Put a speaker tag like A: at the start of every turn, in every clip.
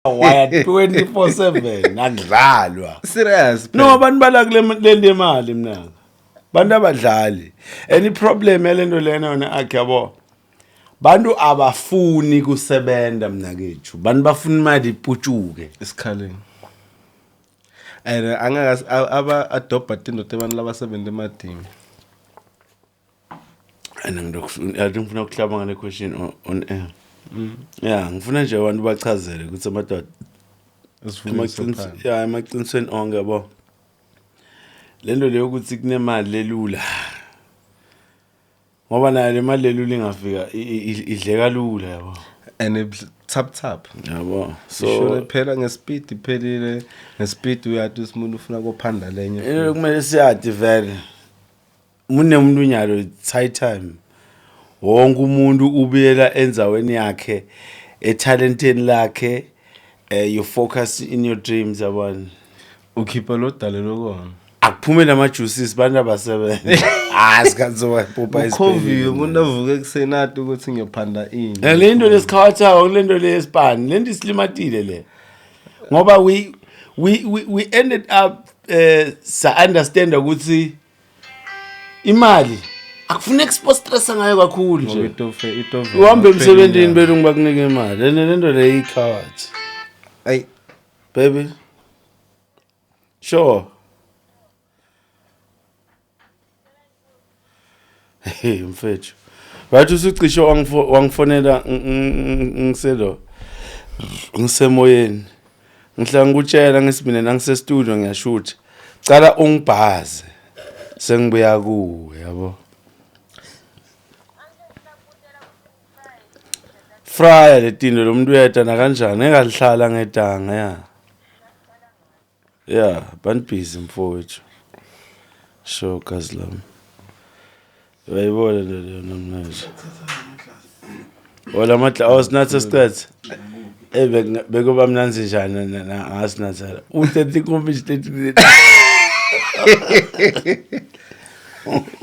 A: Waya 24/7 akudlalwa.
B: Serious.
A: No, abantu bala kule lento yemali mnanga. Bantu abadlali. And iproblem yalento lena yona akhe yabo. Bantu abafuni kusebenza mnakethu. Bantu bafuna imali iputshuke.
B: Isikhaleni. And angeke aba adobha tindoda abantu labasebenza emadini.
A: And ngifuna ukuhlaba ngale question on air. Yeah, ngifuna nje abantu bachazele ukuthi amadoda ya emaqinisweni onke yabo. Lento leyo ukuthi kunemali lelula. Ngoba nayo le mali lelula ingafika idleka lula yabo.
B: And tap tap.
A: Yabo.
B: So phela ngespeed iphelile, ngespeed uyathi umuntu ufuna kophanda lenye.
A: Into kumele siyadi vele. Mune umuntu nyalo it's high time. Wonke umuntu ubuyela enzaweni yakhe, etalenteni lakhe, you focus in your dreams yabona.
B: Ukhipha lo dale lokona.
A: Akuphume nama juices bantu abasebenza. Ah, sikhathi sokuphupha
B: isibhedlela. Umuntu avuke ekuseni athi ukuthi ngiyophanda ini.
A: Le nto lesikhawathayo kule nto leyesipani, le nto isilimatile le. Ngoba we ended up sa understand ukuthi imali akufuneki sipo stressa ngayo kakhulu nje. Uhambe emsebenzini belungu bakunika imali. Le nto le ikhawatha.
B: Ay
A: baby. Sure. Hey mfethu. Bathi usucishe wangifonela ngiselo ngisemoyeni. Ngihlala ngikutshela ngithi mina nangise studio ngiyashutha. Cala ungibhaze. Sengibuya kuwe yabo. Fryer letinto lo muntu uyeta nakanjani ngeke alihlala ngedanga ya. Yeah, bantu busy mfowethu. Sure gazi lami. Uyayibona le leyo namhlanje. Wala matla awusinatha sicethe. Eh bekuba mnanzi njani ngasinatha. Uthethe inkomishi 30.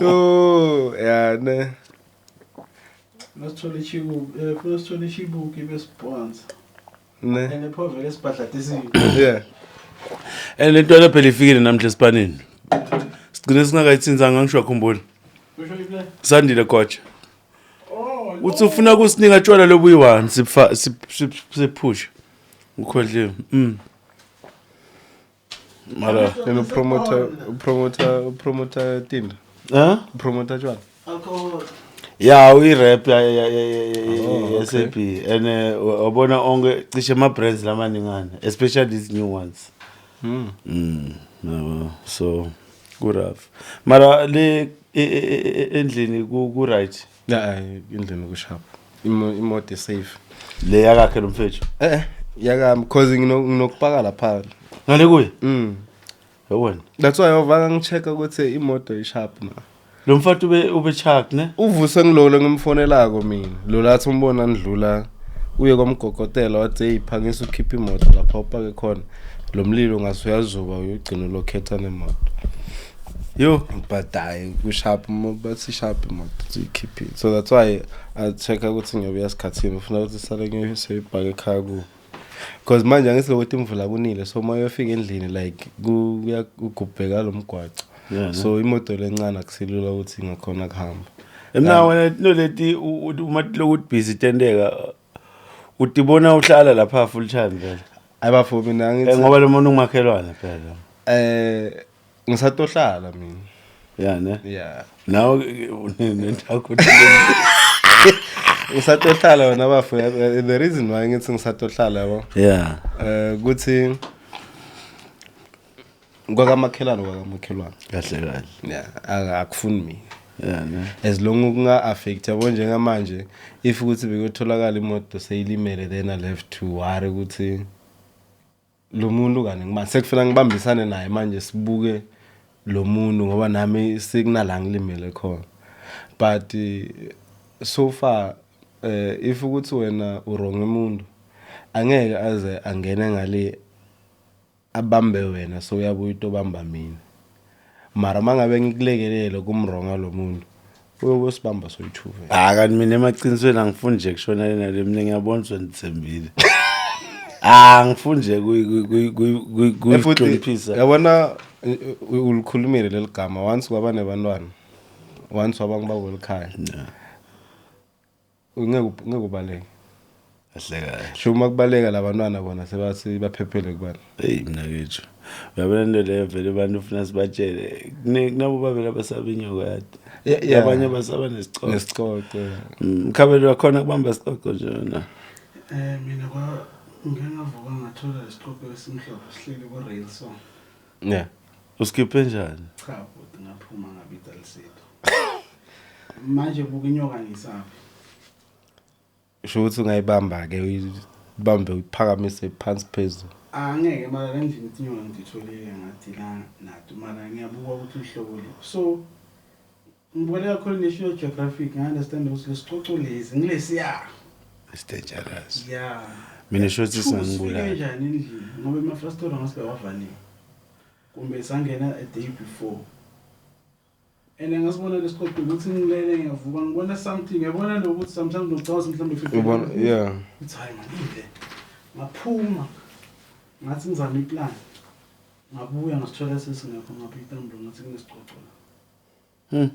B: Oh, yeah, ne.
C: Nasithole ichibuki, nasithole ichibuki besibhonsa.
B: Ne.
C: And pho vele sibhadladisiwe.
B: Yeah.
A: And le ntwana phela ifikile namhla esipanini. Sigcine singakayithinzanga ngisho akhumbula.
C: Kusho iple.
A: Sandile Gotsha.
C: Oh,
A: Uthi ufuna kusinika tshwala lobuyi-one siphushe. Ukhohliwe. Mara
B: Yena upromoter upromoter upromoter tinda.
A: Eh?
B: Upromoter tshwala.
C: Alcohol.
A: Ya uyi-rap ya ya ya ya
B: Oh,
A: ya
B: okay.
A: SAB and wabona onke cishe ama brands lamaningana especially these new ones. Yabo so ku rough. Mara le endlini ku right.
B: Ya endlini kushap. Imoto safe.
A: Le yakakhe lo mfethu.
B: Eh yakami cause nginokupaka lapha.
A: Ngale kuye? Yabona.
B: That's why ovanga ngichecka ukuthi imoto isharp na.
A: Lo mfati ube chuck ne?
B: Uvuse ngilolo ngimfonelako mina. Lo lathi umbona ndlula uye kwamgogotela wathi hey phangisa ukhipha imoto lapha upake khona. Lo mlilo ngase uyazuba uyogcina lokhetha nemoto.
A: Yo,
B: but hayi kusharp bathi sharp imoto siyikhiphe. So that's why I check ukuthi ngiyobuya esikhathini ufuna ukuthi sale ngiyosebhaka ekhaya ku. Because manje angithi lokuthi imvula kunile so uma uyofika endlini like kuyagubheka lo mgwaco.
A: Yeah,
B: so imoto lencane akusilula ukuthi ingakhona kuhamba.
A: Mina wena no leti uma lokuthi busy tendeka utibona uhlala lapha full time vele.
B: Ayibafo mina ngithi
A: Ngoba lo muntu ungumakhelwane phela.
B: Ngisatohlala mina.
A: Yeah, ne?
B: Yeah.
A: Nawe nentakho.
B: Ngisatohlala wena bafo. The reason why ngithi ngisatohlala yabo.
A: Yeah.
B: Ukuthi kwakamakhelwane kwakamakhelwane.
A: Kahle kahle.
B: Yeah, akufuni mina.
A: Yeah, ne.
B: As long kunga affect yabo njengamanje if ukuthi bekutholakala imoto seyilimele then I have to worry ukuthi lo muntu kani ngimanje sekufuna ngibambisane naye manje sibuke lo muntu ngoba nami sekunala ngilimele khona. But so far if ukuthi wena uwrong umuntu angeke aze angene ngale abambe wena so uyabuya utobamba mina. Mara mangabe ngikulekelele kumronga lo muntu uyobe sibamba soyithuve.
A: Ah kanti mina emaqinisweni angifuni nje kushona lena le mina ngiyabona ukuthi ngithembile. Ah, ngifuni nje
B: Futhi
A: kuyihloniphisa.
B: yabona, ulikhulumile leli gama, once kwaba nebantwana, once waba ngibaba welikhaya, ngeke ubaleke.
A: Kahle kahle.
B: Sho uma kubaleka labantwana bona sebathi baphephele kubani.
A: Hey, mina kethu. Uyabona into leyo vele abantu ufuna sibatshele. Kunabo babili abasaba inyoka yadi. Abanye basaba nesicoco.
B: Nesicoco.
A: Mkhabelo wakhona kubamba isicoco nje wena.
C: Mina kwa ngike ngavuka ngathola lesicoco esimhlophe sihleli ku rail so.
A: Uskiphe njani?
C: Cha bhuti, ngaphuma ngabida lisitho. Manje buka inyoka ngisaphi.
B: Sho ukuthi ungayibamba ke, uyibambe uyiphakamise phansi phezulu.
C: Angeke, mara la ndlini inyoka ngitholile ngathi la nato, mara ngiyabuka ukuthi uhlobo lo. So ngibukele kakhulu National Geographic, nga-understand ukuthi lesicoco lezi ngilesiya.
A: It's dangerous.
C: Yeah.
A: Mina sho ukuthi
C: Sifike
A: singangibulala.
C: njani endlini ngoba emafasitela ngasibe wavaliwe. Kumbe sangena a day before. And ngasibona lesicoco ukuthi ngilele ngiyavuka ngibona something, ngiyabona lokuthi sometimes nocabanga mhlawumbe 50.
B: Ubona, yeah.
C: Uthi hayi man, ile. Ngaphuma. Ngathi ngizama iplan. Ngabuya ngasithola sesingekho ngapha itambo, ngathi kunesicoco la.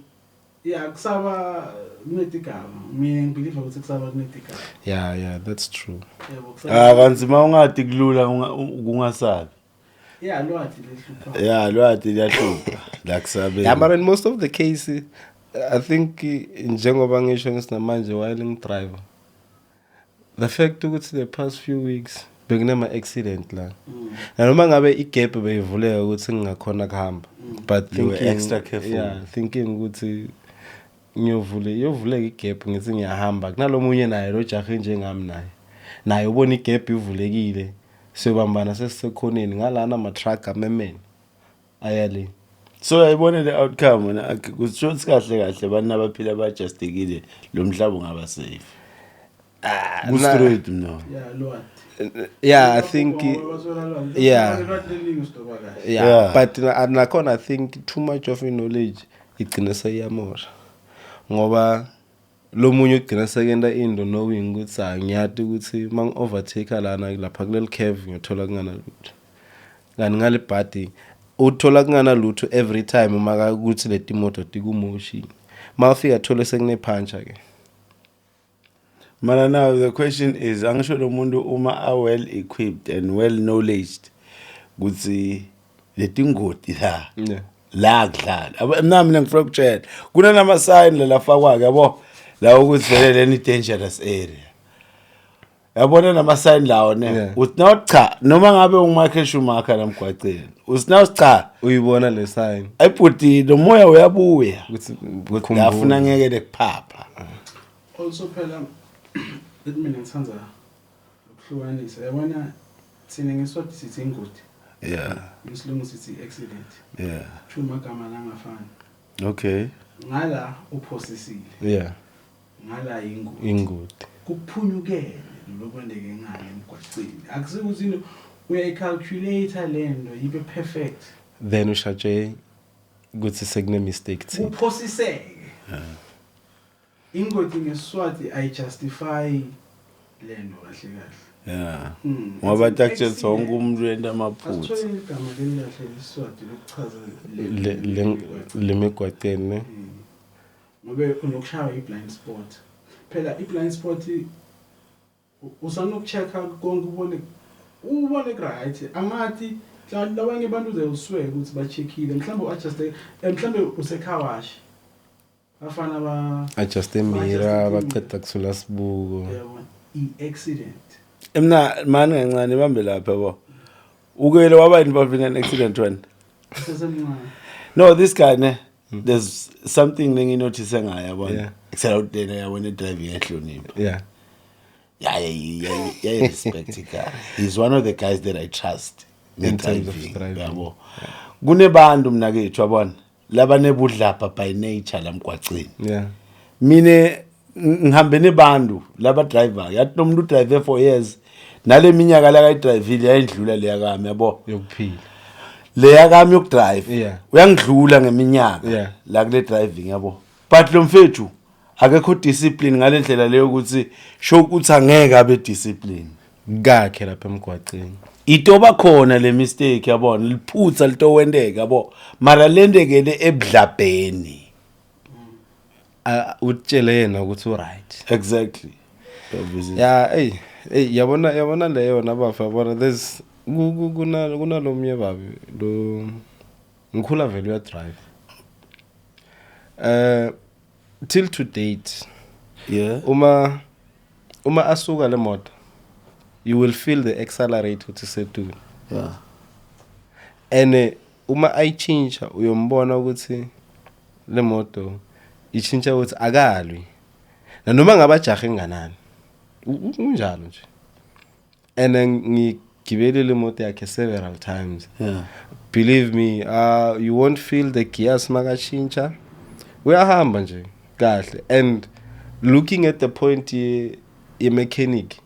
C: Yeah, kusaba kunetigaba. Mina ngibelieve ukuthi kusaba kunetigaba.
B: Yeah, that's true.
C: Yebo, kusaba.
A: Ah, kanzima ungathi kulula kungasabi.
C: Yeah, lwathi lehlupha.
A: Yeah, lwathi liyahlupha. La kusabe.
B: Yeah, but in most of the cases I think, njengoba ngisho ngisinamanje while ngidriver, the fact ukuthi the past few weeks bekunama accident la, nanoma ngabe igap beyivuleka ukuthi ngingakhona kuhamba, but
A: You were
B: thinking
A: extra careful.
B: Yeah, thinking ukuthi ngiyovule iyovuleka igap, ngithi ngiyahamba kunalomunye naye lo jahe njengami, naye ubona igap ivulekile, siyobambana sesisekhoneni ngalana ama truck amemene ayale.
A: So ayibone le outcome wena, kusho ukuthi kahle kahle abantu abaphila ba-adjustekile lo mhlaba ungaba safe. Ku straight no.
C: Yeah, lwathi.
B: Yeah, I think yeah.
C: Lwathi leningi usidoba kahle.
B: Yeah, but nakhona I think too much of knowledge igcina seyiyamosha, ngoba lo munye ugcina sekenta into knowing ukuthi hayi, ngiyati ukuthi uma ngi-overtake lana lapha kuleli curve ngiyothola kunganalutho, kanti ngale bhadi uthola kunganalutho every time uma ukuthi leti moto tikumotion, uma ufika athole sekunepuncher ke.
A: Mara now the question is, angisho lo muntu uma a well equipped and well knowledged ukuthi letingoti la la kudlala. Mina ngifuna ukutshela kunanama sign la lafakwa yabo la ukuthi vele leni dangerous area. Yabona nama sign lawo ne, uthi now cha, noma ngabe unguMichael Schumacher lamgwaqeni, uthi now cha,
B: uyibona le sign.
A: Ayibhuti, lo moya uyabuya
B: ukuthi
A: lafuna ngeke lekuphapha.
C: Also phela lethi mina ngithanda ukuhlukanisa, yabona thina ngeSwati sithi ingoti, ngesilungu sithi accident. Two magama langafani. Ngala uphosisile, ngala ingoti.
B: Ingoti.
C: Kuphunyukele lokwendeke ngale emgwaqeni, akusikuthi into uyayicalculate lento ibe perfect.
B: Then ushaje ukuthi sekune mistake thina.
C: Uphosiseke. Ingoti ngeSwati ayijustify lento kahle kahle.
A: Ngoba
C: It's an
A: takutshela
C: accident.
A: wonke umuntu wenta amaphutha.
C: Asithole igama leli kahle leSwati lokuchaza
B: Le migwaqeni ne.
C: Ngobe unokushaywa i-blind spot phela, i-blind spot usanokucheck-a konke, ubone ku-right, angathi mhlawumbe labanye abantu they will swear ukuthi ba-check-ile, mhlawumbe u-adjuste, mhlawumbe use-car wash, bafana ba
B: adjust imira.
C: Ba-adjuste.
B: Baceda kusula sibuko.
C: Uyabona i-accident.
A: Mina mani kancane bambe lapha yabo. Ukele waba involved in an accident wena?
C: Sesemncane.
A: No, this guy ne, there's something lenginotice ngayo yabona. Except out there yabona driving ehlonipha. Yeah, respect guy. He's one of the guys that I trust.
B: In terms of
A: nge-driving,
B: driving.
A: yabo. Kunebantu mina kethu yabona labanebudlapha by nature lamgwaqeni. Mine ngihambe nebantu laba driver, yathi lo muntu udrive for years, nale minyaka la kayidrivile yayindlula leya kami yabo.
B: Yokuphila.
A: Leya kami yokudrive. Uyangidlula ngeminyaka la kule driving yabo, but lo mfethu akekho discipline ngale ndlela leyo ukuthi show ukuthi angeke abe discipline.
B: Kakhe lapha emgwaqeni.
A: Itoba khona le mistake, yabona, liphutha litowendeka, yabo, mara lendekele ebudlabheni.
B: Ah, utshele yena ukuthi u-right.
A: Exactly.
B: Ya, hey hey, yabona, yabona leyo nabafa, yabona, there's kuna kunalomnye babi lo ngikhula vele uya drive till to date. Uma asuka le moto, you will feel the accelerate ukuthi setulu. And uma ayichinja uyombona ukuthi le moto ichinja ukuthi akalwi nanoma ngabajaha enganani. Unjalo nje, and ngigibelile imoto yakhe several times. Believe me, you won't feel the gears makashintsha, uyahamba nje kahle. And looking at the point ye mechanic,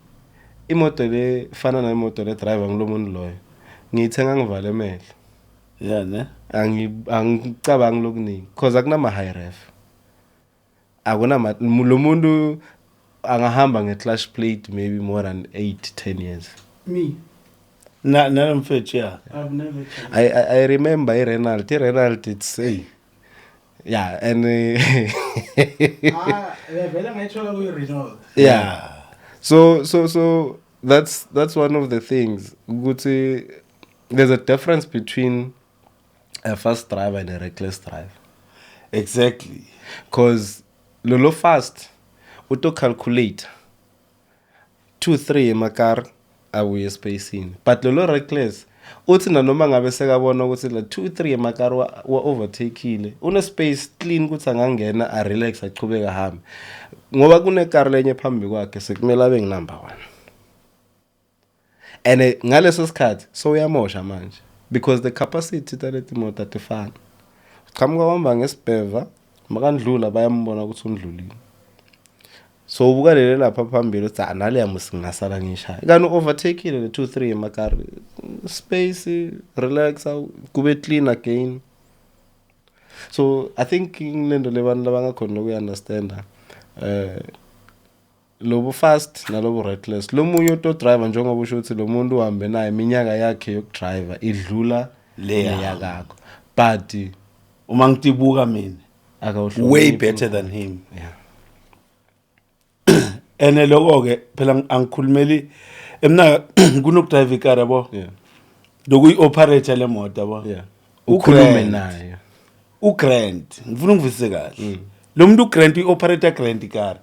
B: imoto le fana nemoto le driver ngilomuntu loyo, ngiyithenga ngivale emehlo.
A: Yeah, ne.
B: Angicabangi lokuningi because akunama high rev, akunama, lo muntu angahamba nge-clutch plate maybe more than 8 10 years.
C: Me,
A: Na nalomfethu, yeah.
C: I've never changed.
B: I remember i-Renault, i-Renault, it's hey, yeah, and
C: Ah, vele ngayithola kuyi-Renault.
B: Yeah, so that's one of the things ukuthi there's a difference between a fast driver and a reckless driver. Because lolo fast auto calculate 2 3 emakar abuye espacini, but lolo reckless uthi nanoma ngabe sekabona ukuthi la 2 3 emakar wa overtakeile, une space clean ukuthi angangena a relax achubeka ahambe, ngoba kunekar lenye phambi kwakhe, sekumele abe nginumber 1. And ngaleso sikhathi so uyamosha manje because the capacity taleti moto atifani, qhamuka wahamba ngesibheva, makandlula bayambona ukuthi undlulile, so ubuka lele lapha phambili uthi ah, nale yami singasala ngishaya, kanti overtakeile le 2 3 emakari, space, relax, kube clean again. So I think lento lebantu labangakhona lokuyi-understanda, lobu fast nalobu reckless, lo munye uto driver, njengoba usho ukuthi lo muntu uhambe naye iminyaka yakhe yokudriver idlula
A: Leya.
B: leya kakho, but
A: Uma ngitibuka mina,
B: akawuhloniphi.
A: Way better than him. Ene lokho ke phela angikhulumeli emna kunokudrive ikar, yabo, lokuyi-operator le moto, yabo.
B: Ukhulume
A: U-Grant.
B: naye.
A: Ugrand, ngifuna ungivise kahle, lo muntu ugrand uyi-operator grand ikar,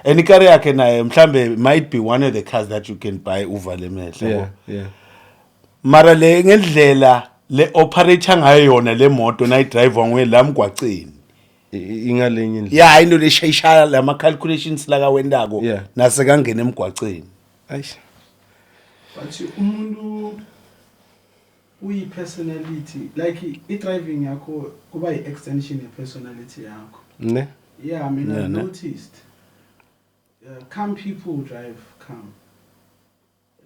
A: and ikar yakhe naye mhlambe might be one of the cars that you can buy uvale emehlo, yabo. Mara le ngendlela le operator ngayo yona le moto nayidrive nguye la mgwaceni,
B: Ingalenye indlela.
A: Ya, into leshayishaya lama calculations la kawendako nasekangena emgwaceni.
B: Eish.
C: But umuntu uyi-personality, like i-driving yakho kuba yi-extension ye-personality yakho.
B: Ne.
C: Yeah, I mean,
A: Yeah,
C: I've
A: ne?
C: noticed calm people drive calm.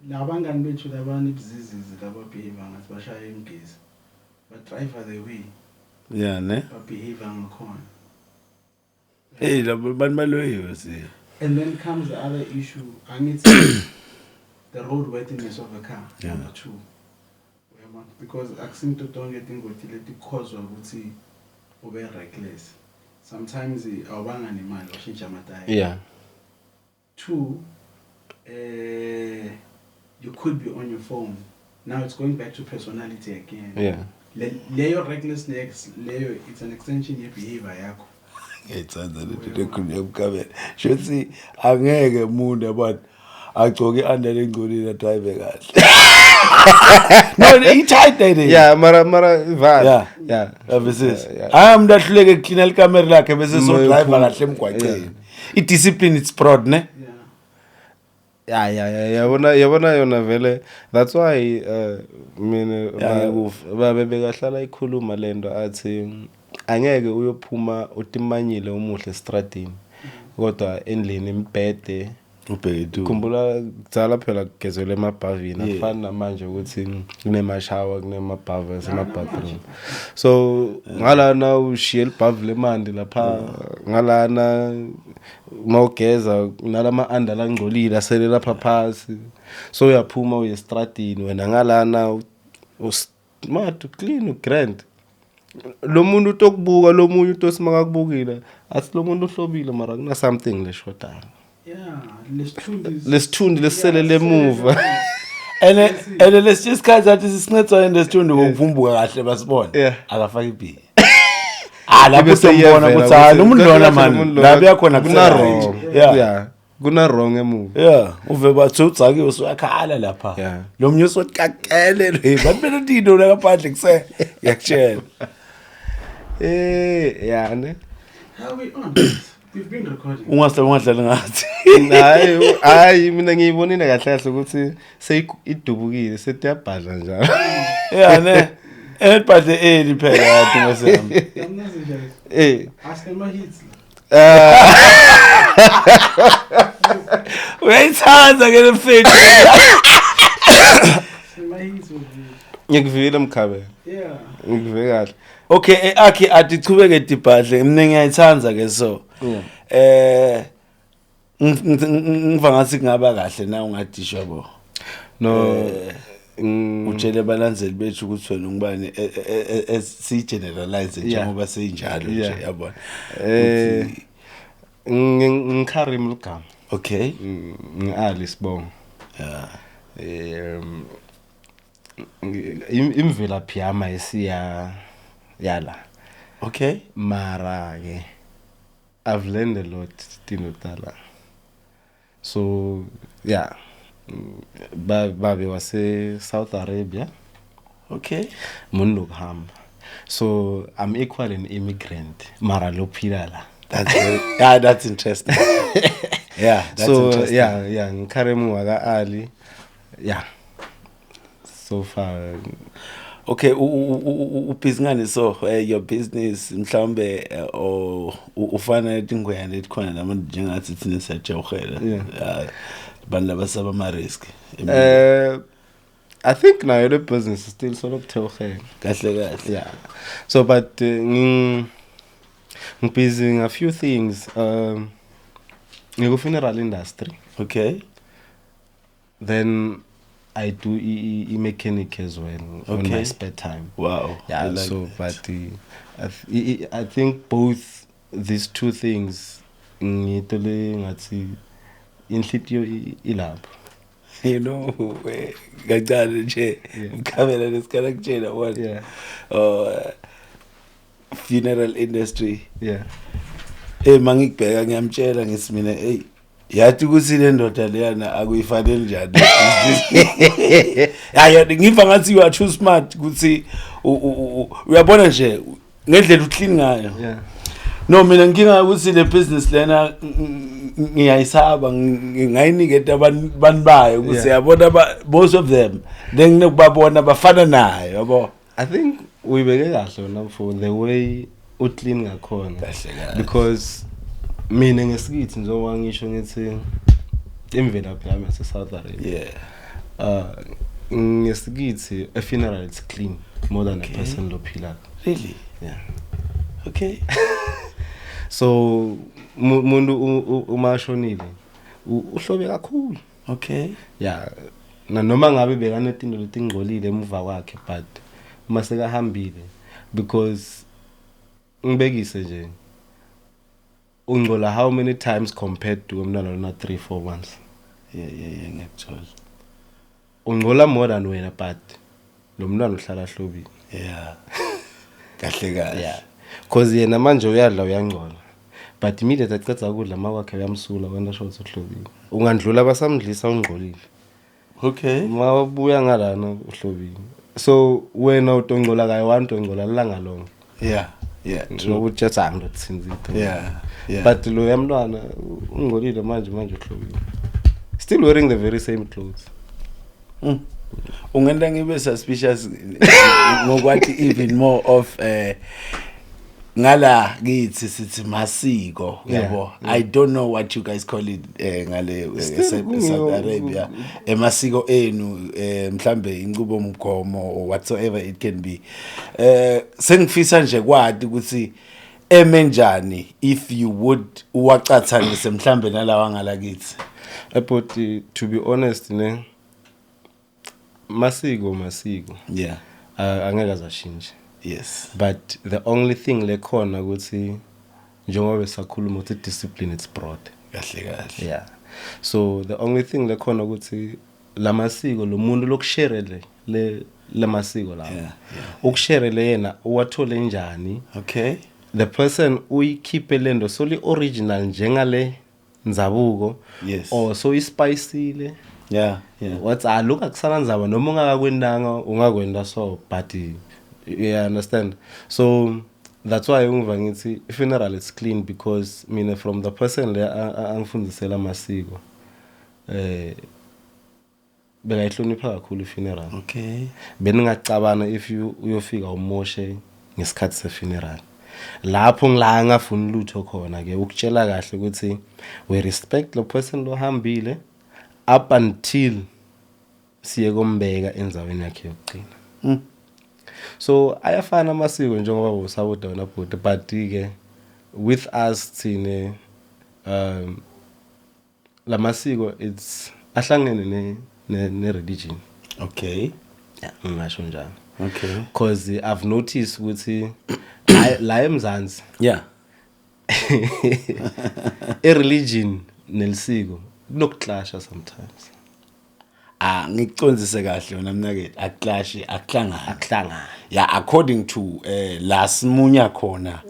C: Labangani bethu labani buzizizi lababehave ngathi bashaya imgezi, badrive the way
A: Yeah, ne.
C: babehave ngakhona.
A: Hey, labo bantu baloyiwe si.
C: And then comes the other issue, angithi the roadworthiness of a car. Number two, uyabona, because akusinto tonke tingoti letikhozwa ukuthi ube reckless. Sometimes awubanga nemali washintsha amatayela. Two, you could be on your phone. Now it's going back to personality again. Leyo recklessness leyo, it's an extension ye-behavior yakho.
A: Ngiyayithanda lento lekhulunywa emkabela, shuthi angeke umuntu, yabona, agcoke i-under lengcolile adrive kahle. No, i-tight le.
B: Yeah, mara val.
A: Yavisisa.
B: Yeah.
A: Hayi, umuntu ahluleke ukuklina likamera lakhe bese so
B: Moya
A: driver
B: uphuma.
A: kahle emgwaqeni. I-discipline, it's broad, ne.
B: Ya, yabona yona vele, that's why mina
A: Ya, ngikuva.
B: babe bekahlala ikhuluma lento athi angeke uyophuma utimanyile umuhle estradini kodwa endlini imbhede.
A: Ubheke tu.
B: Khumbula kudzala phela kugezelwe emabhavini,
A: Yeah.
B: akufani namanje ukuthi kunemashawa, kunemabhavu asema-bathroom. So ngalana ushiye libhavu lemandi lapha, ngalana mawugeza nalama-anda langcolile asele lapha phasi. So uyaphuma uye estradini wena ngalana smart, clean, grand. Lo muntu utokubuka, lo munye utothi makakubukile athi lo muntu uhlobile, mara kuna something leshodayo.
C: Yeah, lesithundi.
B: Lesithundi lesiselele emuva.
A: Ene lesinye isikhathi athi sisincedane nesithundu ngokuphumbuka kahle basibone.
B: Yeah.
A: Akafaki ibhiya. Ah, lapho
B: Ibe
A: siyambona
B: seyiyavela
A: ukuthi hayi lo muntu
B: kahle
A: lona
B: kahle
A: man,
B: lo muntu lona
A: la uyakhona
B: kuna
A: kusela
B: wrong.
A: right. Yeah.
B: Yeah, kuna wrong emuva.
A: Yeah, uve bathi udzakiwe usuyakhala lapha.
B: Yeah.
A: Lo mnye usotakele lo bantu benotino la ngaphandle kuse. Ngiyakutshela.
B: Yeah ne.
C: How we on? We've been recording.
A: Ungahle ungadlali ngathi.
B: Hayi hayi, mina ngiyibonile kahle kahle ukuthi seyidubukile, setiyabhadla njalo.
A: Yeah ne. Ebhadle eli phela yathi ngesami.
C: Yamnazi njalo. Asinema hits la.
A: Uyayithanda ke le mfethu.
C: Sinema hits over.
B: Ngikuvile mkhabe.
C: Yeah.
B: Ngikuve kahle.
A: Okay, akhe atichubeke dibhadle. Mina ngiyayithanda ke so.
B: Yeah.
A: Ngiva ngathi kungaba kahle na ungadishwa bo.
B: No.
A: Utshele abalandzeli bethu ukuthi wena ungubani, siyi-generalize njengoba seyinjalo nje, yabona.
B: Ngikharim ligama.
A: Okay.
B: Ngi-Ali sibongo.
A: Yeah.
B: Imvelaphi yami ayisiya yala.
A: Okay.
B: Mara ke I've learned a lot tino tala. So yeah, babe wase South Arabia,
A: Okay.
B: muntu lokuhamba. So I'm equal an immigrant mara lophila la.
A: That's very, yeah, that's interesting. Yeah, that's
B: So
A: interesting.
B: yeah, ngiKaremu waka Ali. Yeah. So far.
A: Okay, ubhizi ngani so, your business mhlawumbe, or ufana netingwenya letikhona lama njengathi thina siyajawuhela.
B: Yeah.
A: Abantu labasaba ama risk.
B: I think nayo le business is still sort of kuthewuhela.
A: Kahle kahle.
B: Yeah. So but ngibusy a few things. Ngiku funeral industry.
A: Okay.
B: Then I do e mechanic as well on my
A: Okay.
B: spare time.
A: Wow.
B: Yeah,
A: I like
B: so
A: that.
B: but I think both these two things ngito le ngathi inhlitiyo ilapho.
A: You know, kancane nje
B: Yeah.
A: mkhamela lesikhala kutshela what.
B: Yeah.
A: Funeral industry.
B: Yeah.
A: Mangikubheka ngiyamtshela ngithi mina hey yathi ukuthi le ndoda leyana akuyifanele njani. Hayi ngiva ngathi you are too smart ukuthi uyabona nje ngendlela uclean ngayo.
B: Yeah.
A: No mina nginga ukuthi le business lena ngiyayisaba, ngingayiniketa abantu bayo ukuthi
B: Yeah.
A: yabona most of them lenginokubabona bafana nayo yabo.
B: I think uyibeke kahle wena for the way uclean ngakhona.
A: Kahle kahle.
B: Because mina ngesikithi njengoba ngisho ngithi imvelaphi yami yase South Arabia.
A: Yeah.
B: Ngesikithi a funeral is clean more than
A: Okay.
B: a person lophila.
A: Really?
B: Yeah.
A: Okay.
B: So umuntu uma ashonile uhlobe kakhulu.
A: Okay.
B: Yeah. Na noma ngabe bekanetinto letingcolile emuva kwakhe, but uma sekahambile, because ngibekise nje ungcola how many times compared to umntwana lona 3 4 months.
A: Yeah, ngiyakuthola.
B: Ungcola more than wena, but lo mntwana uhlala hlobile.
A: Yeah. Kahle kahle.
B: Yeah, cause yena manje uyadla uyangcola, but immediately aceda ukudla makwakhe uyamsula wena sho ukuthi uhlobile. Ungandlula basamdlisa ungcolile.
A: Okay.
B: Mawabuya ngalana uhlobile. So wena utongcola kayi-one, utongcola lilanga lonke.
A: Yeah. Yeah, true.
B: Nokuthi just angilothinzitho.
A: Yeah.
B: But loya mntwana ungcolile manje uhlobile, still wearing the very same clothes.
A: Ungenta ngibe suspicious ngokwathi even more of Ngala kithi sithi masiko, yabo. I don't know what you guys call it ngale
B: Still
A: South Arabia, emasiko enu, mhlambe inqubo mgomo or whatsoever it can be. Sengifisa nje kwati ukuthi eme njani, if you would uwacathanise mhlambe nalawa ngalakithi.
B: But to be honest ne, masiko masiko. Angeke azashintshe. But the only thing lekhona ukuthi njengoba besakhuluma ukuthi discipline, it's broad.
A: Kahle kahle.
B: Yeah, so the only thing lekhona ukuthi lamasiko lo muntu lokusherele le lamasiko lawo ukusherele yena uwathole njani. The person uyikhiphe lento soli original njengale ndzabuko or so ispicile. What's aloku akusana ndzaba noma ungakakwendanga ungakwenda, so but you understand. So that's why ngiva ngithi funeral is clean, because mina from the person le angifundisela amasiko, bekayihlonipha kakhulu i-funeral. Beningacabana if you uyofika umoshe ngesikhathi se-funeral, lapho ngila ngafuni lutho khona ke ukutshela kahle ukuthi we respect lo person lohambile up until siye kombeka endzaweni yakhe yokugcina. So ayafana amasiko njengoba usawuda wena bhuti, but ke with us thine lamasiko it's ahlangene ne religion. Yeah, ngingasho njalo. Because I've noticed ukuthi la eMzansi i-religion nelisiko kunokuclasha sometimes.
A: Ah, ngikucondzise kahle wena mnakethu, akuclash, akuhlangani.
B: Akuhlangani.
A: Yeah, according to la simunya khona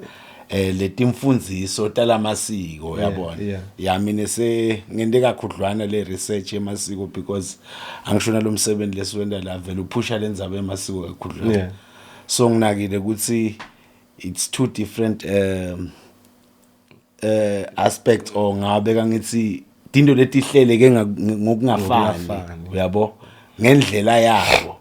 A: letimfundziso talamasiko, yabona. Ya, mina se ngente kakhudlwana le research yemasiko because angishona lo msebenzi lesiwenda la vele uphusha lendzaba yemasiko kakhudlwana. So nginakile ukuthi it's two different aspects, or ngabe kangithi tinto letihleleke ngokungafani.
B: Ngokungafani.
A: Uyabo, ngendlela yabo,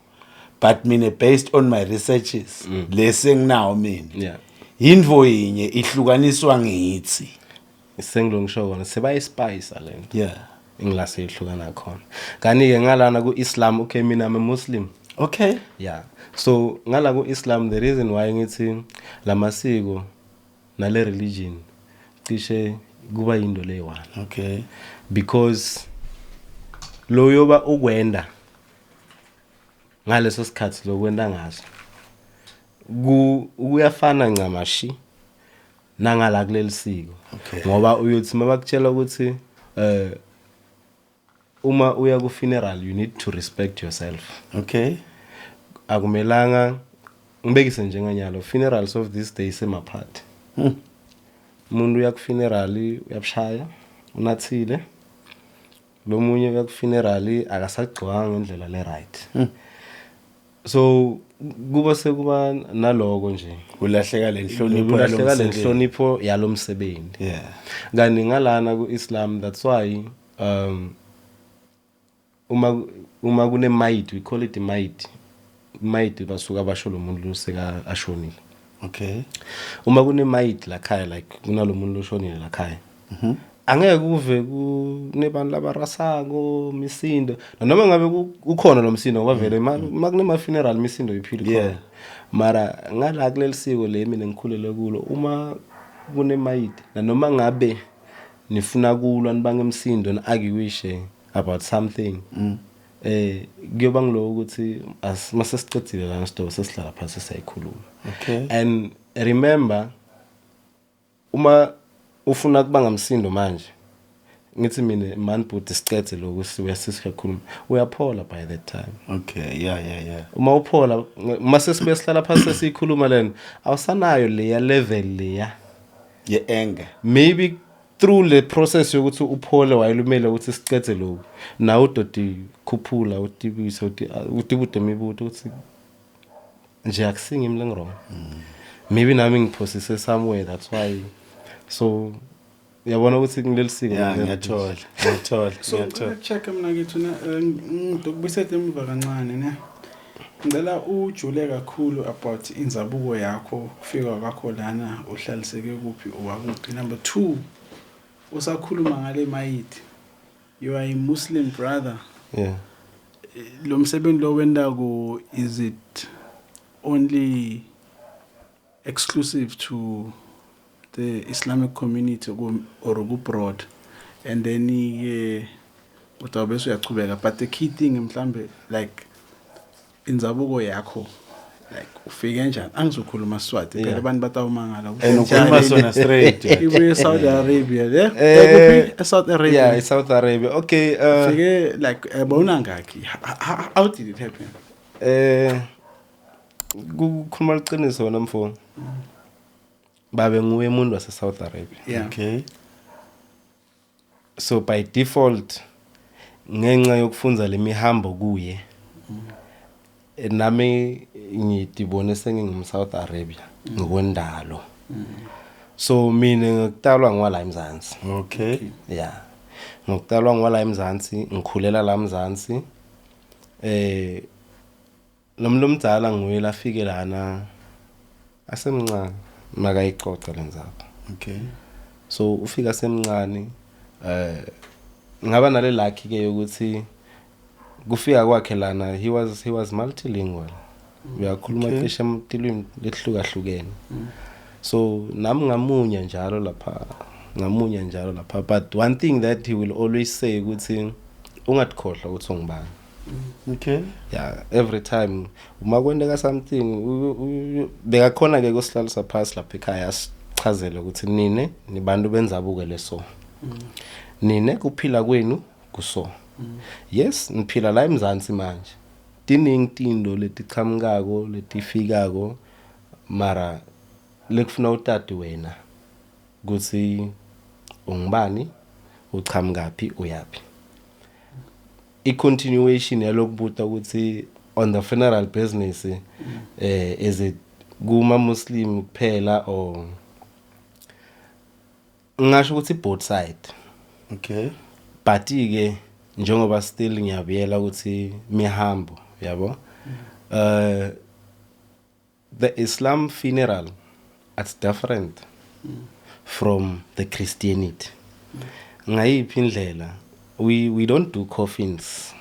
A: but mina based on my researches lese nginawo mina, yintfo yinye ihlukaniswa ngithi.
B: Sengilo ngisho kona sebayispice lento. Ingila seyihlukana khona kani-ke ngalana ku-Islam. Okay, mina I'm a Muslim. Yeah, so ngala ku-Islam, the reason why ngithi lamasiko nale religion cishe kuba yinto leyi-one, because lo yoba ukwenda ngaleso sikhathi lokwenda ngaso ku kuyafana ncamashi nangala kuleli siko. Ngoba uyothi mabakutshela ukuthi uma uya ku funeral you need to respect yourself. Akumelanga ngibekise njenganyalo, funerals of this day semaphathi. Umuntu uya ku funeral uyabushaya unathile, lo munye uya ku funeral akasagcwanga ngendlela le right. So kuba sekuba naloko nje.
A: Kulahleka le nhlonipho.
B: Kulahleka le
A: yalomsebenzi.
B: Nhlonipho yalomsebenzi. Kanti ngalana ku-Islam, that's why uma kune mayit, we call it mayit, mayit basuka basho lo muntu loseka ashonile. Uma kune mayit la khaya, like kunalo muntu loshonile la khaya, angeke kuve kunebantu labarasako misindo, noma ngabe kukhona lo msindo, ngoba vele ma kunema funeral misindo iphile khona. Mara ngala kuleli siko le mina ngikhulele kulo, uma kunemayiti nanoma ngabe nifuna kulwa nibange emsindo ni-arguishe about something, kuyoba ngiloko ukuthi mase sicedzile lana sidobe sesihlala phansi siyayikhuluma. And remember, uma ufuna kuba ngamsindo manje, ngithi mina man bhuti sicedze lokhu sibuya sesiyakhuluma, uyaphola by that time.
A: Okay, yeah.
B: Uma uphola mase sibuye sihlala phansi sesiyikhuluma lena, awusanayo leya level leya
A: ye-anger.
B: Maybe through le process yokuthi uphole wayelumele ukuthi sicedze lokhu, nawe udodi khuphula utibise uti utibude imibuto ukuthi nje akusingimi lengi-wrong, maybe nami ngiphosise somewhere, that's why. So uyabona ukuthi kuleli siko
A: Yeah, ngiyathola. Ngiyathola.
C: So
A: Ngiyathola.
C: ngicela check mina kethu na, ngidokubuyisela emuva kancane ne. Ngicela ujule kakhulu about inzabuko yakho, kufika kwakho lana, uhlaliseke kuphi, owakuphi. Number 2, usakhuluma ngale mayiti. You are a Muslim brother.
B: Yeah.
C: Lo msebenzi lo wendako, is it only exclusive to the Islamic community or ku broad? And then ke utawube uyachubeka, but the key thing mhlambe, like, inzabuko yakho, like, ufike kanjani? Angizokhuluma Swati phela, abantu batawumangala.
A: And ukhuluma sona straight.
C: Ibuye Saudi Arabia le? Kuphi? E-South Arabia?
B: Yeah, South Arabia. Okay.
C: Ufike like bawunangakhi? How did it happen?
B: Kukhuluma liqiniso wena mfo. Babe nguye umuntu wase South Arabia. So by default, ngenxa yokufunza lemihambo kuye, nami ngidibone sengingum South Arabia ngokwendalo. So mina ngikutalwa ngwala eMzansi. Yeah. Ngokutalwa ngwala eMzansi, ngikhulela la eMzansi. Lo muntu omdala nguye lafike lana asemncane, makayixoxa lenzaba. So ufika semncane, ngaba nale lucky ke ukuthi kufika kwakhe lana he was multilingual. Uyakhuluma cishe amatilwimi lehlukahlukene. So nami ngamunya njalo lapha, ngamunya njalo lapha, but one thing that he will always say ukuthi ungatikhohlwa ukuthi ungubani. Yeah, every time uma kwenteka something, bekakhona ke kusihlalisa phasi lapha ekhaya, asichazele ukuthi nine nibantu benzabuko leso, nine kuphila kwenu kuso. Yes, niphila la eMzansi manje, tiningi tinto letichamukako letifikako, mara lekufuna utati wena ukuthi ungubani, uchamukaphi, uyapi. I-continuation yalokubuta ukuthi on the funeral business, is it kuma Muslim kuphela or ngisho ukuthi both side? But ke njengoba still ngiyabuyela ukuthi mihambo yabo, the Islam funeral, it's different from the Christianity. Ngayiphi indlela? We don't do coffins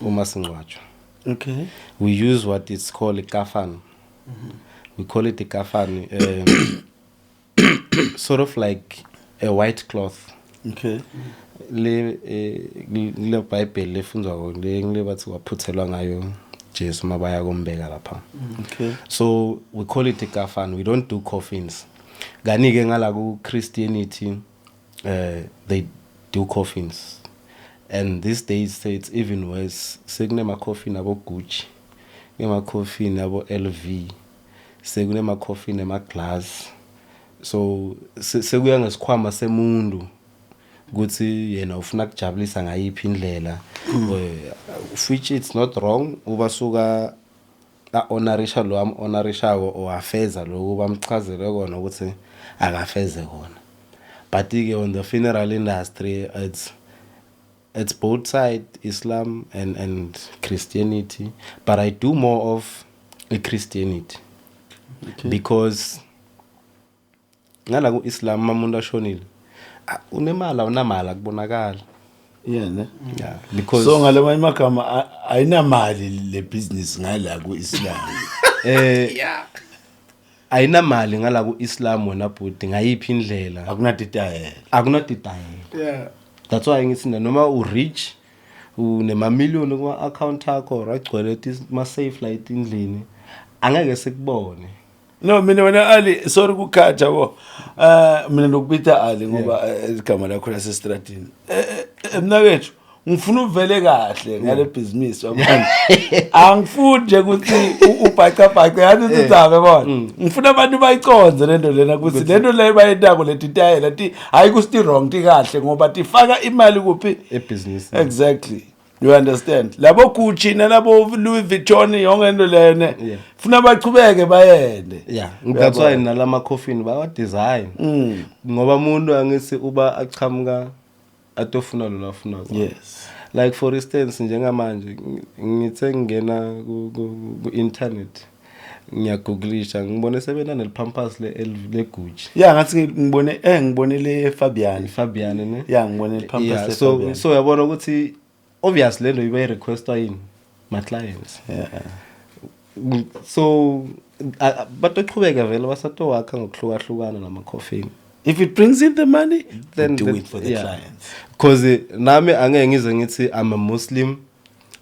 B: uma singcwatshwa. We use what is called a kafan. We call it a kafan, sort of like a white cloth. Le le Bible lefunzwa le ngile bathi waphuthelwa ngayo Jesu mabaya kombeka lapha. So we call it a kafan, we don't do coffins. Kani ke ngala ku Christianity, they do coffins, and these days say it's even worse, sekunema coffin abo Gucci, kunema coffin abo LV, sekunema coffin ema glass. So sekuya ngesikhwama semuntu ukuthi yena ufuna kujabulisa ngayiphi indlela, which it's not wrong, ubasuka a-honorisha lo am-honorishako or afeza lokhu bamchazele kona ukuthi akafeze kona. But ke on the funeral industry, it's both side, Islam and Christianity, but I do more of a Christianity because ngala ku Islam umuntu ashonile, unemali awunamali akubonakala.
A: Yeah, ne?
B: Yeah, because
A: So ngalamanye amagama, ayinamali le business ngala ku-Islam.
B: Ayinamali ngala ku Islam wena bhuti, ngayiphi indlela?
A: Akunatitayela.
B: Akunatitayela. That's why ngithi noma u-rich, unemamiliyoni kuma-account akho or agcwele ma-safe la etindlini, angeke sikubone.
A: No, mina wena Ali, sorry kukhatha bo. Mina nokubita Ali ngoba igama lakho lasestratini. Mnakethu, ngifuna uvele kahle ngale business wabona. Angifuni nje ukuthi ubhaca bhaca yazi ukuthi bona. Ngifuna abantu bayiconze lento lena, ukuthi lento le bayentako letitayela ti hayi kusti wrong, ti kahle ngoba tifaka imali kuphi?
B: Ebhizinisini.
A: Exactly. You understand? Labo Gucci nalabo Louis Vuitton, yonke into leyo ne. Funa bachubeke bayende.
B: Yeah, that's why nalama coffin bawa design, ngoba umuntu angithi uba achamuka atofuna lo afuna kona. Like for instance, njengamanje ngithe ngingena ku-internet, ngiyagooglisha, ngibone sebena nelipampers le-Gucci.
A: Yeah, ngathi ngibone ngibone le Fabian.
B: Fabian, ne?
A: Yeah, ngibone le-pampers le
B: so
A: Fabian.
B: So uyabona ukuthi obviously lento ibe requestwa yini ma clients. So batochubeka vele basatowakha ngokuhlukahlukana nama-coffin.
A: If it brings in the money,
B: Then
A: do it for the clients.
B: Cause nami angeke ngize ngithi I'm a Muslim,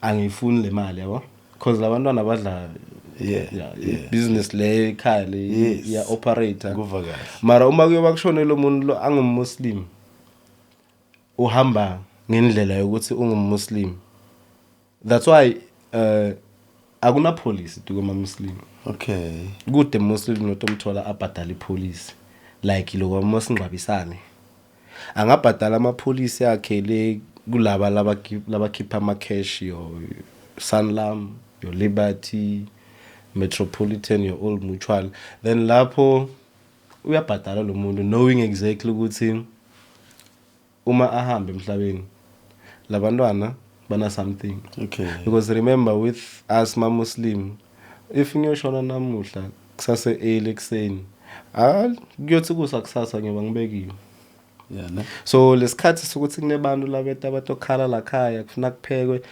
B: angifuni le mali, yabo, cause labantwana badla business le ekhaya le ya operator.
A: Kuva kahle.
B: Mara uma kuyoba kushone lo muntu lo angummuslim, uhamba ngendlela yokuthi ungummuslim. That's why akuna policy kuma Muslim. Kude Muslim notomthola abhadala ipolice, like lo masingcwabisane angabhadala amapolisi akhe le kulaba labakhipha ama cash, your Sanlam, your Liberty, Metropolitan, your Old Mutual. Then lapho uyabhadala lo muntu knowing exactly ukuthi uma ahamba emhlabeni labantwana bana something. Because remember, with us ma Muslim, if ngiyoshona namuhla kusase early ekuseni, ah, kuyothi kusa kusasa ngiyoba ngibekiwe.
A: Yeah, ne?
B: So lesikhathi sokuthi kunebantu labeta abatokhala la khaya kufuna kuphekwe,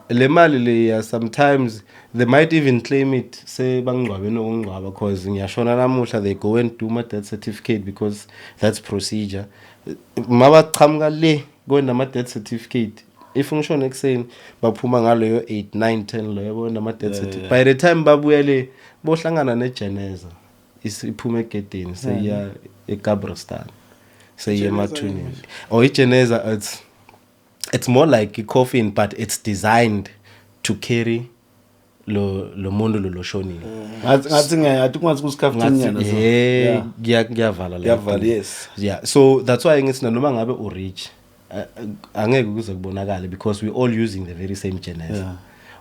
B: le mali leya, sometimes they might even claim it sebangcwabe nokungcwaba, because ngiyashona namuhla, they go and do my death certificate because that's procedure. Mabaqhamuka le kwena death certificate, if ngishona ekuseni baphuma ngaleyo 8 9 10 loyo bona ama death certificate. By the time babuya le bohlangana nejeneza iphuma egedeni seya eKabristan, seyiya emathuneni. Or ijeneza, it's more like a coffin, but it's designed to carry lo muntu lo loshonile.
A: Ngathi ngathi kungathi kusikhaftini nyana, so.
B: Yeah, kuyavala la.
A: Kuyavala, yes.
B: Yeah, so that's why ngithi noma ngabe u rich, angeke kuze kubonakale because we all using the very same jeneza.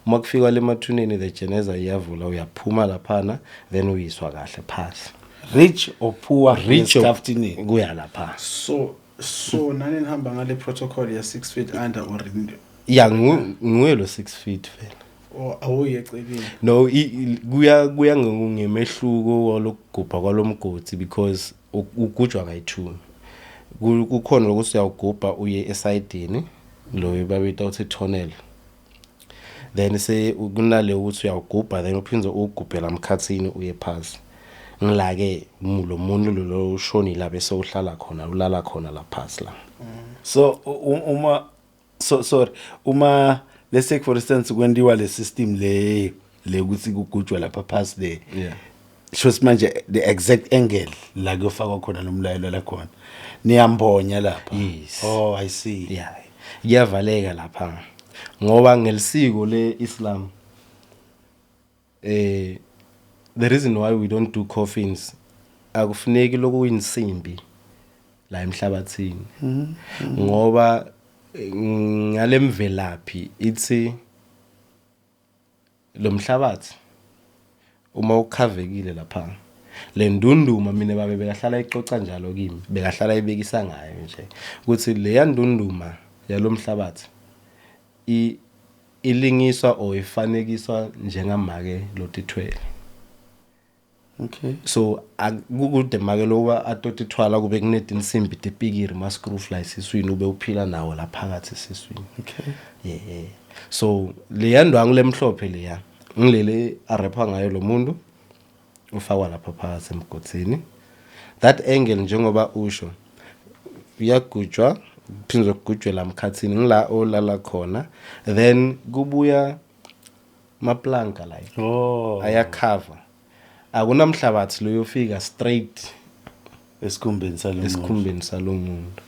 B: Uma kufika le mathuneni, the jeneza iyavula, uyaphuma laphana, then uyiswa kahle phasi.
A: Rich or poor,
B: Rich or
A: esikhaftini.
B: Kuya lapha.
C: So nani nihamba ngale protocol ya 6 feet under or
B: Ya, nguye lo 6 feet vele.
C: Or awuye eceleni?
B: No, kuya ngemehluko walokugubha kwalomgodi because ugujwa kayi-2. Kukhona lokuthi uyawugubha uye esayidini lo babita uthi tunnel, then se kunale ukuthi uyawugubha, then uphinde uwugubhela emkhathini uye phasi, ngila-ke lo muntu lo ushonile bese uhlala khona, ulala khona la phasi la.
A: So uma, so sorry, uma let's take for instance kwendiwa le system le ukuthi kugujwa lapha phasi le, shows manje the exact angle la kuyofakwa khona nomlayelo la khona niyambonya lapha?
B: Yes.
A: Oh, I see.
B: Yeah, kuyavaleka lapha ngoba ngelisiko le-Islam, the reason why we don't do coffins, akufuneki lokuyinsimbi la emhlabathini ngoba ngalemvelaphi ithi lo mhlabathi uma ukhavekile lapha le ndunduma, mina babe bekahlala ixoxa njalo kimi, bekahlala ibekisa ngayo nje ukuthi leya ndunduma yalomhlabathi ilingiswa or ifanekiswa njengamake lotithwele. So kukude make loba atotithwala kube kunetinsimbi tepikiri ma-screw fly siswini, ube uphila nawo la phakathi esiswini. Yeah, so leya ndwangu lemhlophe leya ngilele arepha ngayo lo muntu ufakwa lapha phakathi emgodini, that angle njengoba usho uyagujwa, kuphindwe kugujwe la mkhathini ngila olala khona, then kubuya maplanka la ayacover, akunamhlabathi loyofika straight
A: esikhumbeni salo muntu.
B: Esikhumbeni salo muntu,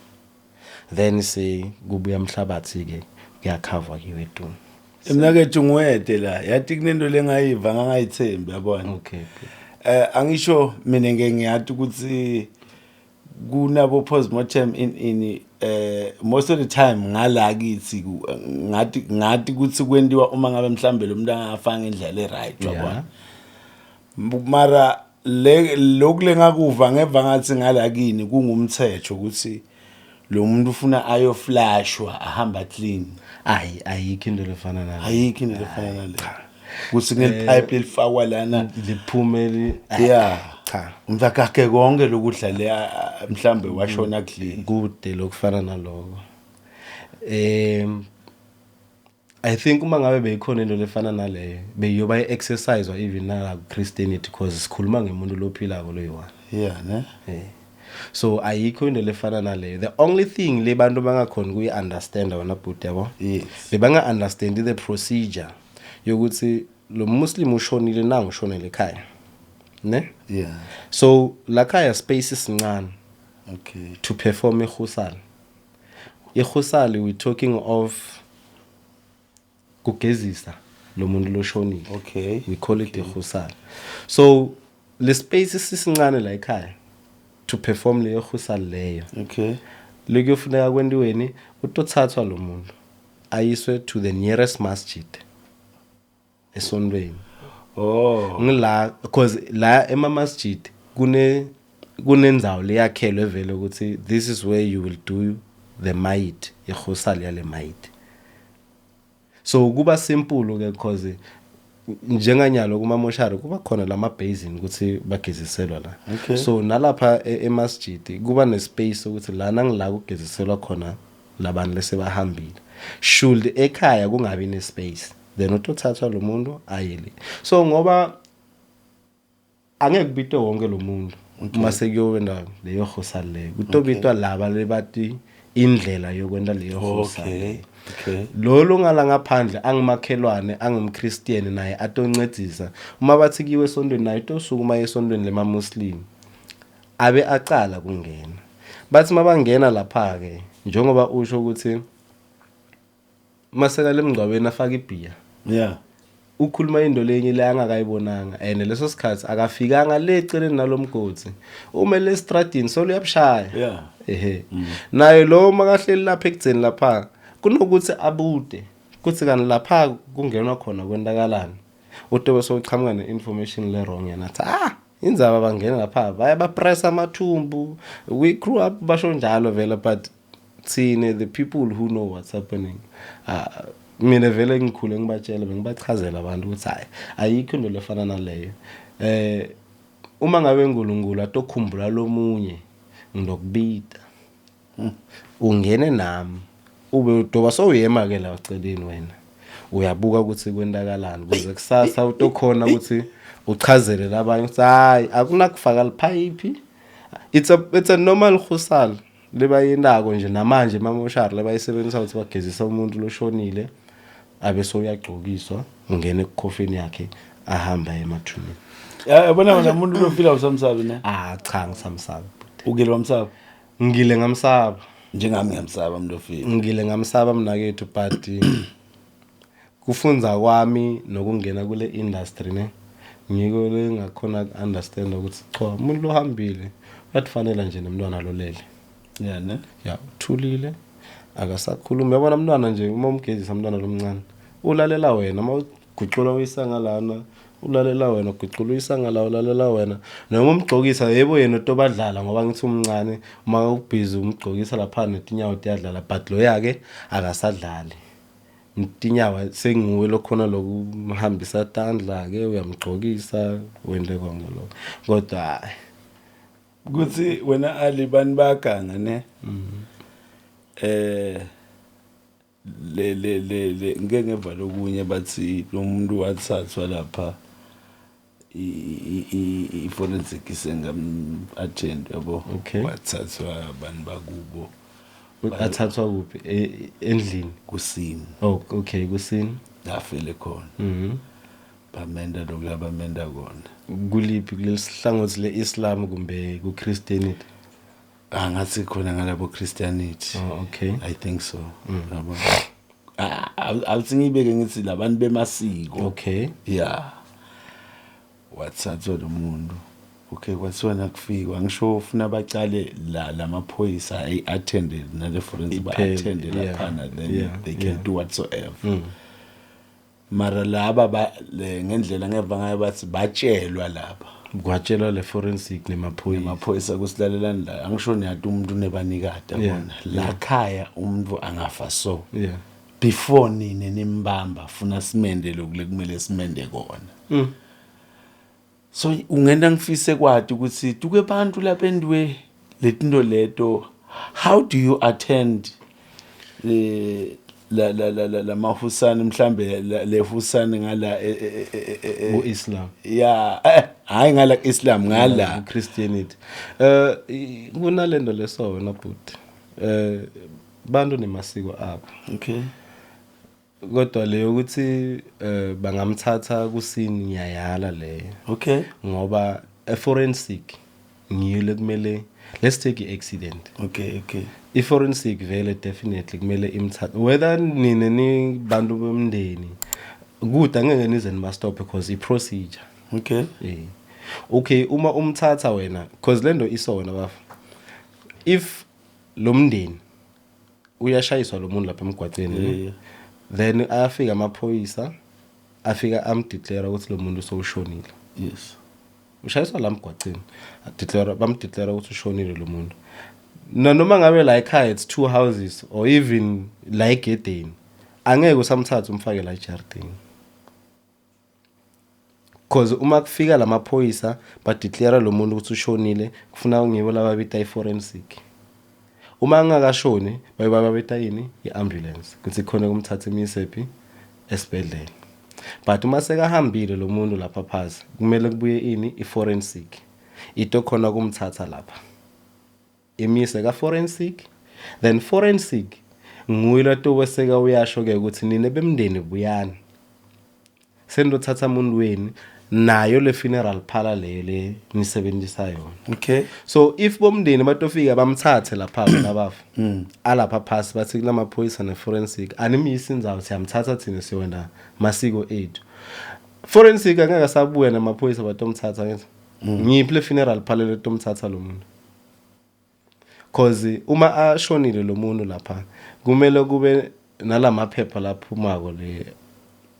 B: then se kubuya umhlabathi ke kuyacover ke weduni.
A: Mnakethu, ngiwede la, yathi kunento lengayiva ngangayithembi, yabona. Angisho mina ngeke ngiyathi ukuthi kunabo postmortem in most of the time ngala kithi ngathi ukuthi kwentiwa uma ngabe mhlambe lo muntu angafanga ngendlela e right, yabona. Mara le lokhu lengakuva ngeva ngathi ngala kini kungumthetho ukuthi Lo muntu ufuna ayoflashwa, ahamba clean.
B: Ayi, ayikho into lefana naleyo.
A: Ayikho into lefana naleyo, kuthi kunelipipe elifakwa lana
B: liphume Cha.
A: Umntakakhe konke lokudla le, mhlambe washona clean.
B: Kude lokufana naloko. I think uma ngabe beyikhona into lefana naleyo, beyoba i-exercise even nala ku-Christianity, because sikhuluma ngemuntu lophilako loyi-one.
A: Yeah, ne.
B: So ayikho into lefana naleyo. The only thing le bantu bangakhona kuyi-understanda wena bhuti, yabo, bebanga-understandi the procedure yokuthi lo Muslim ushonile, nangu ushonele ekhaya, ne?
A: Yeah.
B: So la khaya space isincane to perform ighusal. Ighusal, we talking of kugezisa lo muntu loshonile. We call it ighusal. So le space sisincane la ekhaya to perform leyo ghusal leyo. Lekuyofuneka kwentiweni? Utothathwa lo muntu ayiswe to the nearest masjid, esontweni.
A: Oh.
B: Ngila because la ema masjid kunendzawo leyakhelwe vele ukuthi this is where you will do the mayit, ighusal yale mayit. So kuba simple ke, because njenganyalo kuma moshari kuba khona lama basin ukuthi bageziselwa la. So nalapha emasjid kuba nespace ukuthi lana ngila kugeziselwa khona labantu lesebahambile. Should ekhaya kungabi nespace, then utothathwa lo muntu ayele. So ngoba angeke kubitwe wonke lo muntu uma sekuyowenda leyo ghusal leyo, kutobitwa laba lebati indlela yokwenta leyo ghusal. Lo longala ngaphandle angimakhelwane, angumKristian, naye atoncedisa. Uma bathi kuyiwe esontweni, naye tosukuma esontweni lema-Muslim abe acala kungena. Bathi mabangena lapha ke, njengoba usho ukuthi maseka lemngcwabeni afaka ibhiya, ukhuluma into lenye le angakayibonanga, and leso sikhathi akafikanga le eceleni nalomgodi, uma le estradini solo uyabushaya. Ehe, naye lo makahleli lapha ekudzeni lapha, kunokuthi abude kuthi kanti lapha kungenwa khona kwentakalani, utobe sowuqhamuka ne-information le wrong. Yena athi, ah, indzaba bangena lapha baya bapressa amathumbu. We grew up basho njalo vele, but thine, the people who know what's happening, mina vele ngikhule ngibatshela, bengibachazela abantu ukuthi hayi, ayikho into lefana naleyo. Uma ngabe uNkulunkulu atokhumbula lomunye, ngidokubita ungene nami, ube udoba sowuyema ke la eceleni, wena uyabuka ukuthi kwentakalani, ukuze kusasa utokhona ukuthi uchazele labanye ukuthi hayi, akunakufaka liphayiphi. It's a normal ghusal lebayinako nje namanje emamoshari, lebayisebenzisa ukuthi bagezisa umuntu loshonile, abe sowuyagcokiswa, ungene ekukhofini yakhe, ahamba emathuneni.
A: Yabona wena, umuntu lofila usamsabi, ne?
B: Ah, cha, ngisamsabi.
A: Ukile wamsaba?
B: Ngile ngamsaba.
A: Njengami ngiyamsaba umuntu ofile.
B: Ngile ngamsaba mnakethu, but kufunza kwami nokungena kule industry, ne, ngiko le ngakhona ku-understand ukuthi cha, umuntu lohambile uyatifanela nje nemntwana lolele.
A: Yeah, ne.
B: Ya, uthulile, akasakhulumi. Uyabona umntwana nje, uma umgezisa umntwana lomncane, ulalela wena. Uma ugucula uyisa ngalana, ulalela wena, ugucula uyisa ngala, ulalela wena. Noma umgcokisa, yebo, yena utobadlala ngoba ngithi umncane. Uma ubhizi umgcokisa lapha, netinyawo tiyadlala, but loya-ke akasadlali tinyawo, senguwe lokhona lokumhambisa tandla-ke, uyamgcokisa, wente konke lokho, kodwa hhayi.
A: Kuthi wena Ali, bani baganga, ne? Le ngeke ngeva lokunye, bathi lo muntu wathathwa lapha, i-forensic isengam attend, yabo. Wathathwa abantu bakubo.
B: Athathwa kuphi? Endlini?
A: Kusini.
B: Oh, okay, kusini.
A: Lafele khona. Bamenda lokhu abamenda kona.
B: Kuliphi, kuleli hlangothi le-Islam kumbe ku-Christianity?
A: Angathi khona ngalabo Christianity.
B: Oh, okay.
A: I think so, yabo. Awuthi ngibeke ngithi labantu bemasiko. Yeah, wathathwa lo muntu. Okay, kwathiwa nakufikwa, ngisho ufuna bacale la lamaphoyisa ay-attended nale forensic ba-attende laphana, then they can do whatsoever. Mara laba ngendlela ngeva ngayo, bathi batshelwa lapha.
B: Kwatshelwa le forensic nemaphoyisa.
A: Emaphoyisa kusilalelani la, angisho niyati umuntu unebanikati, yabona, la khaya umuntu angafa, so before nine nimbamba funa simende lokhu lekumele simende kona. So ungenta ngifise kwati ukuthi tuke bantu lapha endiwe letinto leto, how do you attend la la la la lamahusane, mhlambe lehusane ngala
B: Ku-Islam?
A: Ya, hayi, ngala Islam, ngala
B: Christianity. Kunalento leso wena bhuti, bantu nemasiko abo. Kodwa leyo ukuthi bangamthatha kusini, ngiyayala leyo. Ngoba a forensic ngiyo lekumele, let's take i-accident.
A: Okay.
B: I-forensic vele definitely kumele imthathe, whether nine ni bantu bomndeni kude, angeke nize nibastop because i-procedure. Okay, uma umthatha wena, because lento isona bafa, if lo mndeni uyashayiswa lo muntu lapha emgwaqeni, then ayafika amaphoyisa, afika amdeclare ukuthi lo muntu sowushonile. Ushayiswa la emgwaqeni, adeclare, bamdeclare ukuthi ushonile lo muntu. Nanoma ngabe la ekhaya it's two houses or even la egedeni, angeke usamthatha umfake la ejardini, cause uma kufika lamaphoyisa badeclare lo muntu ukuthi ushonile, kufuna ngibo lababita i-forensic. Uma angakashoni, baye babita yini, i-ambulance, ukuthi khona kumthatha imiyisephi esibhedlela. But uma sekahambile lo muntu lapha phasi, kumele kubuye ini, i-forensic, ito khona kumthatha lapha imise ka-forensic. Then forensic nguye latobe seka uyasho-ke ukuthi nine bemndeni buyani, senitothatha umuntu wenu nayo le funeral parlor leyo le nisebenzisa yona. So if bomndeni batofika bamthathe lapha bona bafa alapha phasi, bathi kulamaphoyisa ne-forensic, animyisi indzawo, siyamthatha thina, siyona masiko ethu. Forensic angeke asabuya namaphoyisa batomthatha, ngithi ngiphi le funeral parlor letomthatha lo muntu? Cause uma ashonile lo muntu lapha, kumele kube nalamaphepha laphumako le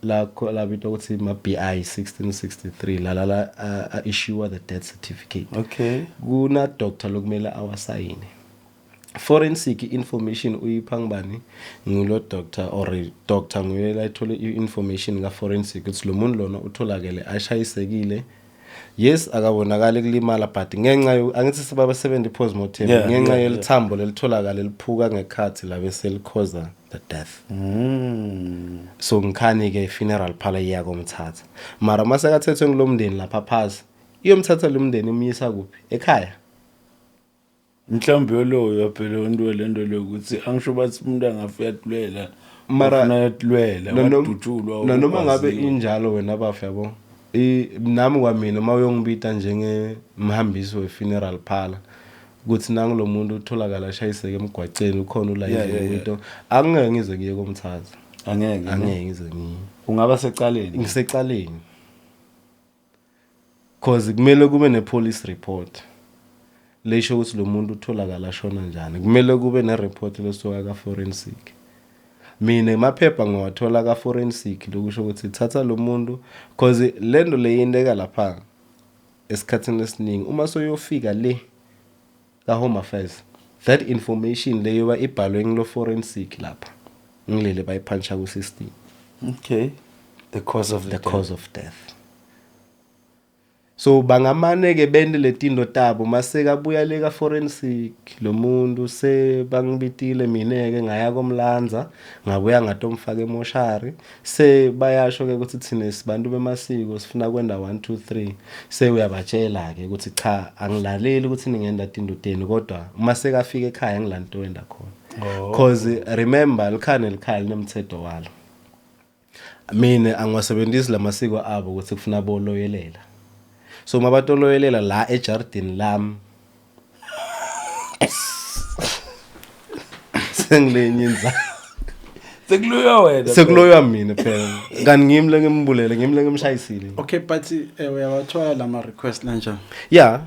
B: lakho labitwa ukuthi ma-BI 1663 la la issue the death certificate. Kuna doctor lokumele awasayine. Forensic information uyipha ngibani? Ngulo doctor, or doctor nguye la ithole i-information ka-forensic ukuthi lo muntu lona utholakele ashayisekile. Yes, akabonakali kulimala, but ngenxa angithi sibabasebenza i-postmortem, ngenxa yelithambo lelitholakala liphuka ngekhathi la bese likhoza the death. So ngikhani-ke i-funeral parlor iyakomthatha, mara uma sekathethwe ngulo mndeni lapha phasi, iyomthatha lo mndeni imyisa kuphi? Ekhaya.
A: Mhlawumbe loyo phela into lento lokuthi angisho bathi umuntu angafa uyatulwela.
B: Mara
A: ufuna uyatulwela, wadutshulwa.
B: Nanoma ngabe
A: ugwaziwe.
B: Injalo wena bafa, yabo. Nami kwamina uma uyongibita njengemhambisi we-funeral parlor ukuthi nangulo muntu utholakala ashayiseke emgwaceni, ukhona ula into, angeke ngize ngiye komthatha.
A: Angeke ne?
B: Angeke ngize ngiye.
A: Ungaba secaleni.
B: Ngisecaleni, cause kumele kube ne-police report lesho ukuthi lo muntu utholakala ashona njani, kumele kube ne-report lesuka ka-forensic. Mina emaphepha ngiwathola ka-forensic lokusho ukuthi thatha lo muntu, cause le nto le yenteka lapha esikhathini esiningi, uma soyofika le ka-Home Affairs, that information leyo ba ibhalwe ngilo forensic lapha, ngilele bayipuncha ku-system.
A: Okay, the cause of the,
B: the
A: death.
B: Cause of death. So bangamane ke bente letinto tabo, masekabuya le ka forensic lo muntu, sebangibitile mina ke, ngaya komlanza, ngabuya ngatomfaka emoshari, se bayasho ke ukuthi thina sibantu bemasiko, sifuna kwenda 1 2 3. Se uyabatshela ke ukuthi cha, angilaleli ukuthi ningenda tinto tenu, kodwa uma sekafika ekhaya ngilanto wenda khona. Cause remember, likhaya nelikhaya linemthetho walo. Mina angiwasebenzisi lamasiko abo ukuthi kufuna boloyelela, so mabatoloyelela la ejardini lami, sengilenye inza.
A: Sekuloywa wena.
B: Sekuloywa mina phela, kanti ngimi lengimbulele, ngimi lengimshayisile.
C: Okay, but uyawathola lama request lanjani?
B: Ya,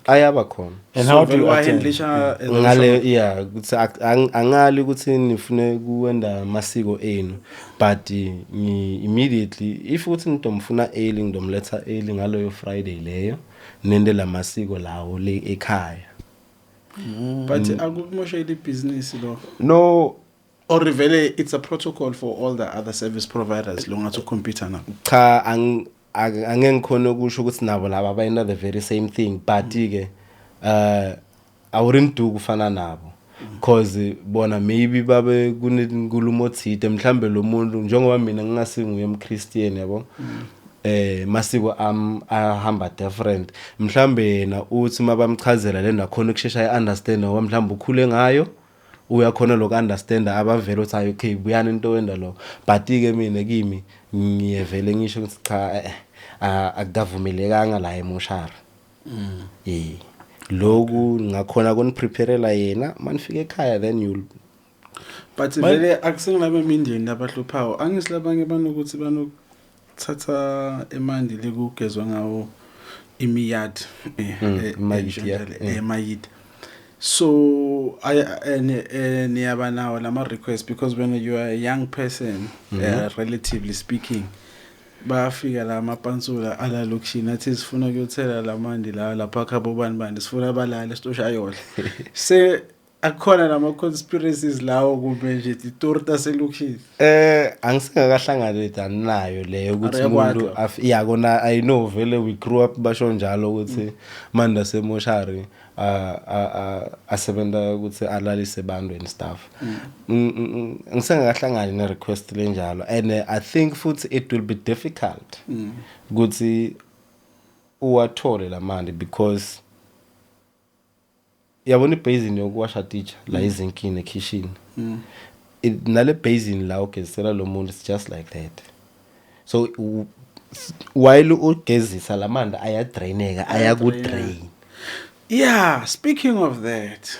B: ayaba khona.
A: And how do you attend?
C: Wahandlisha?
B: Ngale yeah, ukuthi angali ukuthi nifune kuwenda amasiko enu, but ngi immediately if ukuthi ngidomfuna early, ngidomletha early ngaloyo Friday leyo. Nende lamasiko lawo le ekhaya.
C: But akukumoshela ibhizinisi lokho?
B: No.
C: Or vele it's a protocol for all the other service providers lo ngathi ucompete nabo?
B: Cha, angeke ngikhona ukusho ukuthi nabo laba bayina the very same thing, but ke I wouldn't do kufana nabo, cause bona maybe babe kunenkulumo thide, mhlambe lo muntu, njengoba mina ngingasinguye umChristian, yabo, masiko am ahamba different. Mhlambe yena uthi mabamchazela le nakhona ukushesha i-understand, ngoba mhlambe ukhule ngayo, uyakhona lokhu understand abavela uthi hayi, okay, buyani into wenda lo. But ke mina kimi ngiyevele ngisho ukuthi cha, akukavumelekanga la emoshari. Lokhu ngakhona kunipreparela yena manifika ekhaya, then you'll
C: But vele akusengilaba emindeni labahluphayo, angisilabanye banokuthi banokuthatha emandi lekugezwa ngawo imiyad,
B: imayidi, yeah.
C: Emayidi. So I niyaba nawo lama request, because when you are a young person, relatively speaking, bayafika la mapansula ala lokishini athi sifuna ukuyothela lamandi la lapha khabo bani bani, sifuna balale sitosha se akukhona lama conspiracies lawo kumbe nje titori taselokishini.
B: Angisengakahlangabezani nayo leyo ukuthi
C: Ayakwati
B: umuntu yeah, kona I know vele we grew up basho njalo ukuthi manda semoshari asebenza ukuthi alalise bantu and stuff. Ngisengakahlangani ne request lenjalo, and I think futhi it will be difficult ukuthi uwathole lamandi, because yabona ibasin yokuwasha titsha la izinkini ekitchen, nale basin la ugezisela lo muntu, it's just like that. So while ugezisa lamandi ayadraineka, ayakudrain.
C: Yeah, speaking of that,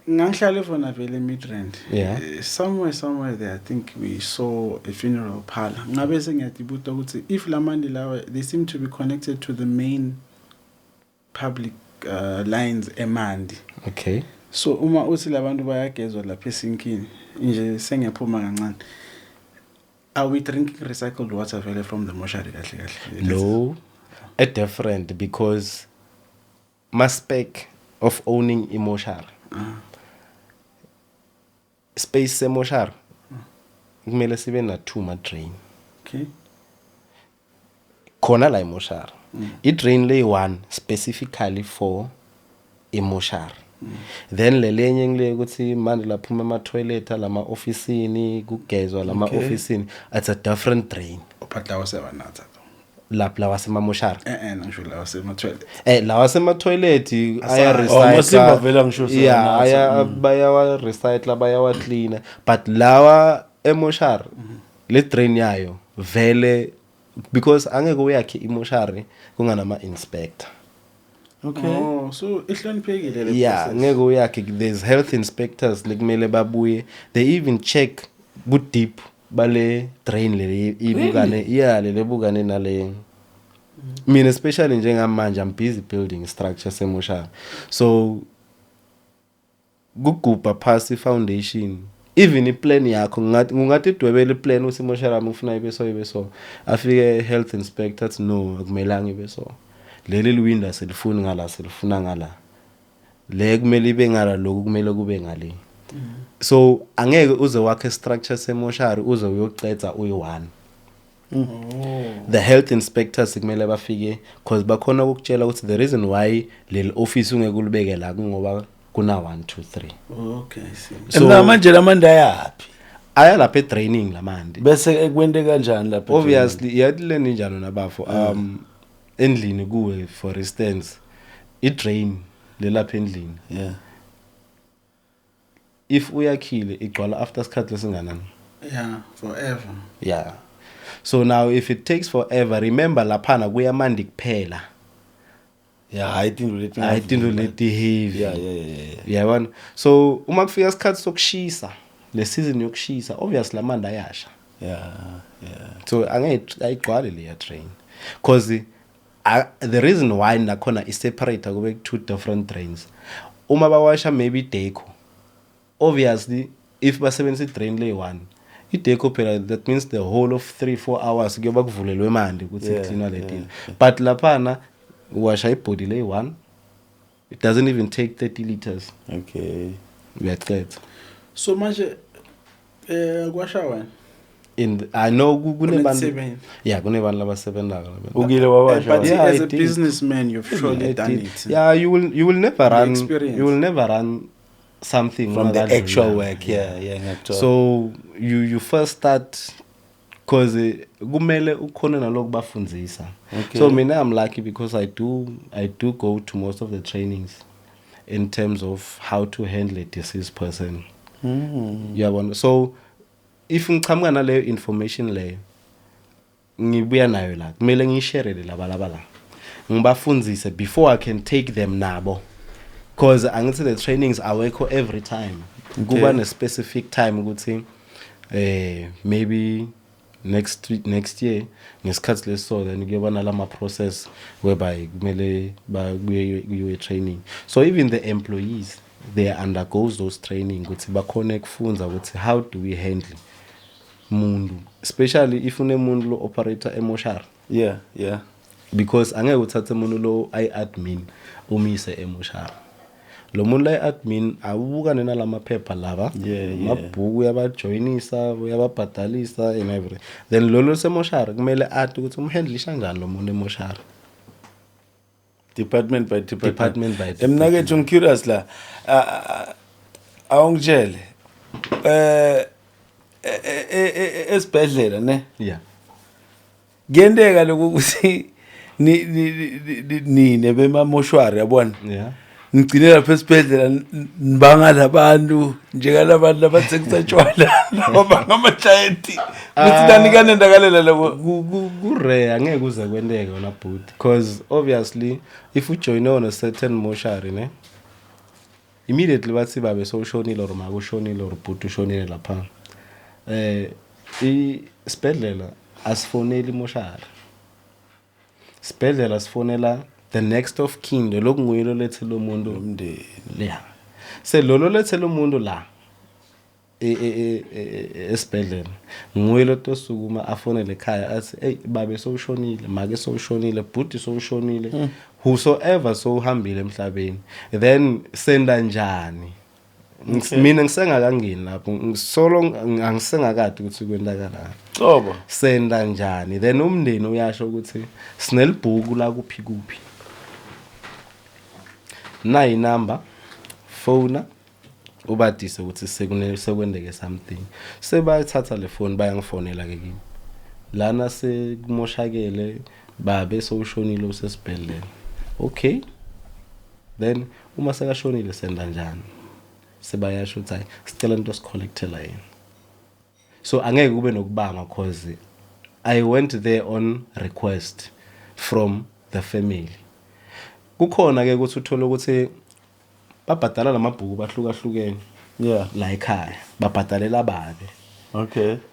C: ngangihlale fona vele Midrand. Somewhere there, I think we saw a funeral parlor. Ngabe sengiyadibuta ukuthi if lamandi lawa, they seem to be connected to the main public lines emandi. So uma uthi labantu bayagezwa lapha esinkini nje, sengiyaphuma kancane. Are we drinking recycled water vele from the mortuary kahle kahle?
B: No, a different, because my spec of owning imoshari, space semoshari kumele sibe na two ma drain. Khona la imoshari, i-drain le one specifically for imoshari, then lelenye ngile ukuthi manje laphuma ema-toilet lama ofisini kugezwa lama ofisini, it's a different drain.
C: But lawa sebanatha.
B: Lapha lawa semamoshari?
C: Ngisho lawa sema-toilet.
B: Lawa sema-toilet aya
A: Oh, Masimba vele angisho
B: yeah,
A: sewanatha.
B: Aya bayawa recycle, bayawa clean, but lawa emoshari le drain yayo vele, because angeke uyakhe imoshari kunganama inspector.
C: Oh, so ihloniphekile le
B: Yeah.
C: process.
B: Ngeke uyakhe, there's health inspectors lekumele babuye, they even check ku deep bale drain le ibukane, yeah, le bukane nale. Mina especially njengamanje I'm busy building structure semoshari, so kugubha phasi foundation, even iplan yakho, ngathi ungathi idwebele iplan uthi imoshari yami ngifuna ibe so, ibe so, afike health inspector athi no, akumelanga ibe so, leli liwinda selifuni ngala, selifuna ngala, le kumele ibe ngala, lokhu kumele kube ngale. So angeke uze wakhe structure semoshari uze uyocetha uyi-one. The health inspectors kumele bafike, cause bakhona ukukutshela ukuthi the reason why leli office ungeke ulibeke la kungoba kuna 1 2 3.
C: Okay, I see.
B: So-
A: So manje lamandi ayaphi?
B: Aya lapha edraining lamandi.
A: Bese kwente kanjani lapha?
B: Obviously yathi leni njalo nabafo, endlini kuwe, for instance, i-drain lelapha endlini, if uyakhile igcwala after isikhathi lesinganani?
C: Yeah, forever.
B: Yeah, so now if it takes forever, remember laphana kuyamandi kuphela.
A: Yeah, hayi tinto leti.
B: Hayi tinto leti heavy.
A: Yeah.
B: Yabona, so uma kufika isikhathi sokushisa, le season yokushisa, obviously lamandi ayasha. So angeke ayigcwale leya drain, cause the reason why nakhona i-separate kube two different drains, uma bawasha maybe deco, obviously if basebenzisa i-drain le-one ideco phela, that means the whole of 3 4 hours kuyoba kuvulelwe mandi ukuthi kuklinwa le tini, but laphana Uwasha ibody le one, it doesn't even take 30 liters. Uyaqeda.
C: So manje kwasha wena?
B: I know kunebantu.
C: Kunenisebenzi.
B: Yeah, kunebantu labasebenzako.
A: Ukile wawasha?
C: But
B: Yeah,
C: as
B: I
C: a
B: did.
C: Businessman, you've surely
B: I
C: done
B: did.
C: it.
B: Yeah, you will never
C: The
B: run
C: experience.
B: You will never run something
A: From the
B: ungakadluli
A: actual
B: lapho.
A: work, yeah, ngiyakuthola.
B: So you first start because kumele ukhone naloku bafundzisa. So mina, I'm lucky because I do go to most of the trainings in terms of how to handle a deceased person. Uyabona, so if ngichamuka naleyo information leyo, ngibuya nayo la, kumele ngiyisharele laba laba la, ngibafundzise before I can take them nabo, because angithi the trainings awekho every time. Kuba ne specific time ukuthi maybe next year ngesikhathi leso, then kuyoba nalama process whereby kumele bakuye kuyiwe training. So even the employees, they undergoes those training ukuthi bakhone kufunza ukuthi how do we handle muntu, especially if unemuntu lo operator emoshari, because angeke uthathe umuntu lo ayi-admin umise emoshari. Lo muntu la i-admin awubukane nalamaphepha laba, mabhuku, uyabajoyinisa, uyababhadalisa and everything. Then lolo semoshari kumele ati ukuthi umhandlisha njani lo muntu emoshari.
A: Department by department.
B: Department by
A: Mnakethu, ngicurious la. Awungitshele, esibhedlela ne, kuyenteka lokhu ukuthi nine bemamoshwari, yabona, ngigcine lapha esibhedlela nibanga labantu njengalabantu labathengisa tshwala laba bangamajayenti, kuthi nani kanendakalela labo?
B: Ku-rare, angeke kuze kwenteke wona bhuti, because obviously if ujoyine on a certain mortuary ne, immediately bathi babe sowushonile or make ushonile or bhuti ushonile lapha, isibhedlela asifoneli imoshari. Sibhedlela sifonela the next of kin, lokunguye lo lethe lo muntu.
A: Umndeni.
B: Yeah, se lolo lethe lo muntu la esibhedlela nguye lo tosukuma afonele ekhaya athi, "Hey, babe sowushonile, make sowushonile, bhuti sowushonile, whosoever sowuhambile emhlabeni." Then senda njani? Mina ngisengakangeni lapho, ngisolo angisengakade ukuthi kwenzakalani.
A: Cobo.
B: Senda njani? Then umndeni uyasho ukuthi sinelibhuku la kuphi kuphi, nayi number, phone ubadise ukuthi sekune sekwendeke something. Sebayithatha le phone, bayangifonela ke kimi lana, sekumoshakele, babe sowushonile, usesibhedlela. Okay, then uma sekashonile senda njani? Sebayasho ukuthi hayi, sicela into sicollectela yena. So angeke kube nokubanga cause I went there on request from the family. Kukhona ke ukuthi uthole ukuthi babhadala lamabhuku bahlukahlukene la ekhaya, babhadalela babe.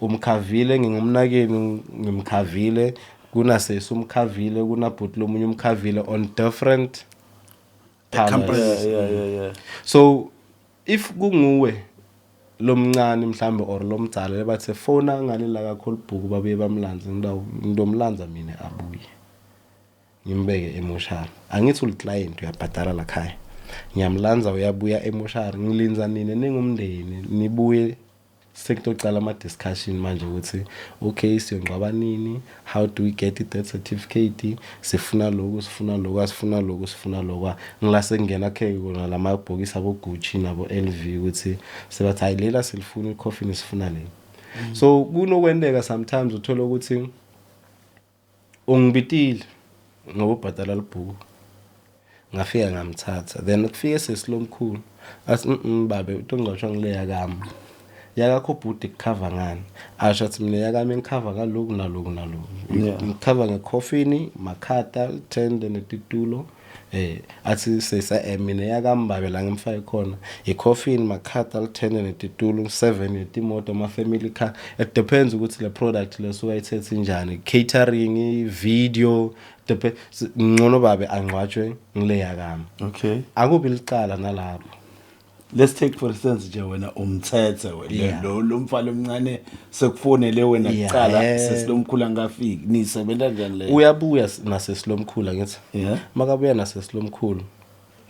B: Umkhavile, ngingumnakeni, ngimkhavile, kunasesi umkhavile, kunabhuti lomunye umkhavile on different
C: Companies.
B: So if kunguwe lomncane mhlambe or lomdzala, bathe fona ngale la kakhulu ibhuku, babuye bamlanze, ngidomlanza mina, abuye ngimbeke emoshari. Angithi uliclient, uyabhadala la khaya, ngiyamlanza, uyabuya emoshari, ngilinza nina ningumndeni nibuye, sekutocala ama-discussion manje ukuthi okay, siyongcwaba nini, how do we get i-death certificate, sifuna lokhu, sifuna lokhu, asifuna lokhu, sifuna lokhu. Ngila sekungena khe kona lamabhokisi abo-Gucci nabo-LV, ukuthi sebathi hayi, lela silifuna icoffin, sifuna le. So kunokwenteka sometimes uthole ukuthi ungibitile ngoba ubhadala libhuku, ngafika ngamthatha, then kufike sesilomkhulu athi, babe utongcwatshwa ngile yakami, yakakho bhuti kukhava ngani?" Asho athi, "Mina yakami ngikhava ngaloku naloku naloku." Ngikhava ngecoffin, makhata, tende netitulo. Athi sesa, mina yakami babe la ngimfake khona icoffin, makhata, lithende netitulo, 7 yetimoto, ama family car. It depends ukuthi le product lesuka ayithethe njani, catering, video, ngcono babe angcwatshwe ngile yakami. Akubi licala nalapho.
A: Let's take for instance nje wena umthethe wena, lo mfana omncane sekufonele wena kuqala, sesilomkhulu angafiki, nisebenza njani leyo?
B: Uyabuya nasesilomkhulu, angithi?
A: Yeah.
B: Makabuya nasesilomkhulu,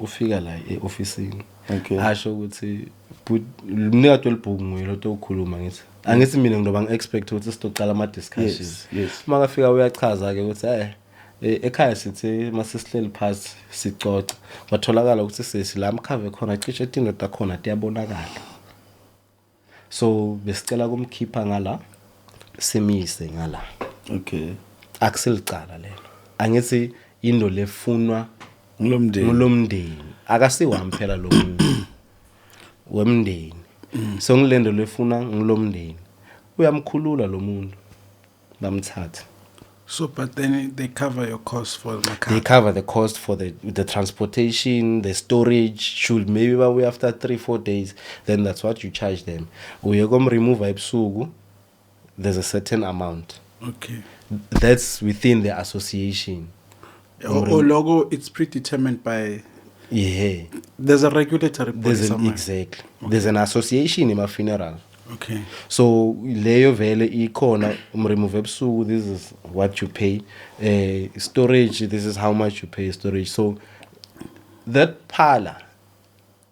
B: ufika la e-ofisini, asho ukuthi but mnikati welibhuku nguye lo tokukhuluma, ngithi angithi mina ngiloba ngi-expect ukuthi sitocala ama-discussions. Makafika uyachaza-ke ukuthi ekhaya sithi mase sihleli phasi sicoca, kwatholakala ukuthi sesi la mkhave khona cishe tinto takhona tiyabonakala, so besicela kumkhipha ngala simise ngala. Akusilicala lelo, angithi into lefunwa
A: ngilomndeni.
B: Ngulomndeni, akasiwami phela lo muntu wemndeni, so ngilento lefuna ngilomndeni, uyamkhulula lo muntu, bamthatha.
C: So, but then they cover your cost for the
B: They
C: car.
B: Cover the cost for the transportation, the storage. Should maybe babuye after 3-4 days, then that's what you charge them. Uye komremove ebusuku, there's a certain amount. That's within the association.
C: Or logo, it's predetermined by. There's a regulatory body
B: There's an
C: somewhere.
B: Exactly, there's an association in funeral. So leyo vele ikhona, umremove ebusuku, this is what you pay, storage, this is how much you pay storage. So that phala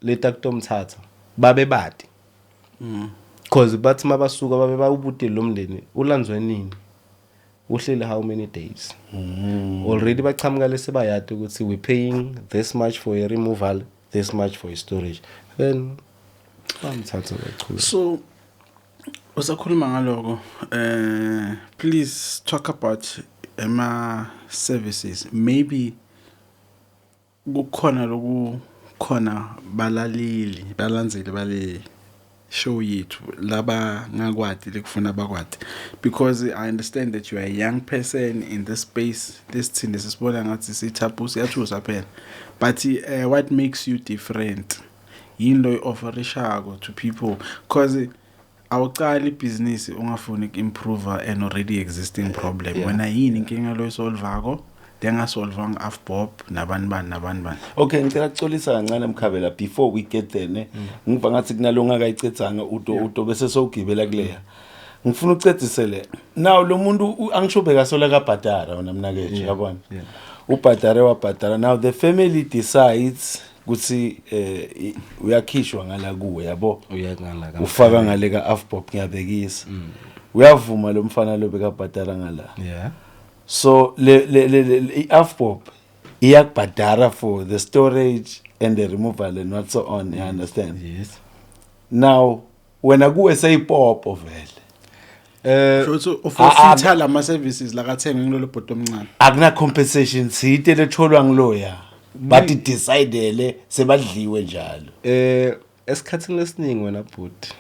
B: letakutomthatha babe bati, cause bathi mabasuka babe bawubutile lo mndeni ulandzwe nini, uhleli how many days already, bachamuka lesebayati ukuthi we paying this much for a removal, this much for a storage, then bamthatha bachubeka.
C: So, usakhuluma ngaloko, please talk about ema services. Maybe kukhona loku khona balaleli, balandzeli bale show yethu laba ngakwati lekufuna bakwati, because I understand that you are a young person in this space. This thing sisibona ngathi sithapu siyathusa phela, but what makes you different? Yini lo offerishako to people? Because awucali ibhizinisi ungafuni uku-improve an already existing problem. Wena yini inkinga lo isolvako lengasolvanga AVBOB nabani bani nabani bani?
A: Okay, ngicela ukuxolisa kancane Mkhabela before we get there, ne. Ngiva ngathi kunalonga akayicedzanga uto uto bese sowugibela kuleya. Ngifuna ukucedzisele. Now lo muntu angisho bekasola kabhadara wena mnakethu, yabona. Ubhadare, wabhadara. Now the family decides ukuthi uyakhishwa ngala kuwe, yabo.
B: Uya ngala ka
A: Ufaka ngale ka AVBOB, ngiyabekisa. Uyavuma lo mfana lo bekabhadara ngala. So le i-AVBOB iyakubhadara for the storage and the removal and what so on, you understand?
B: Yes.
A: Now wena kuwe seyipopo vele.
C: Sho ukuthi uforfeita lama services lakathenga ngilolo bhuti omncane.
A: Akuna compensation site letholwa ngiloya, bathi decidele sebadliwe njalo.
B: Esikhathini esiningi wena bhuti,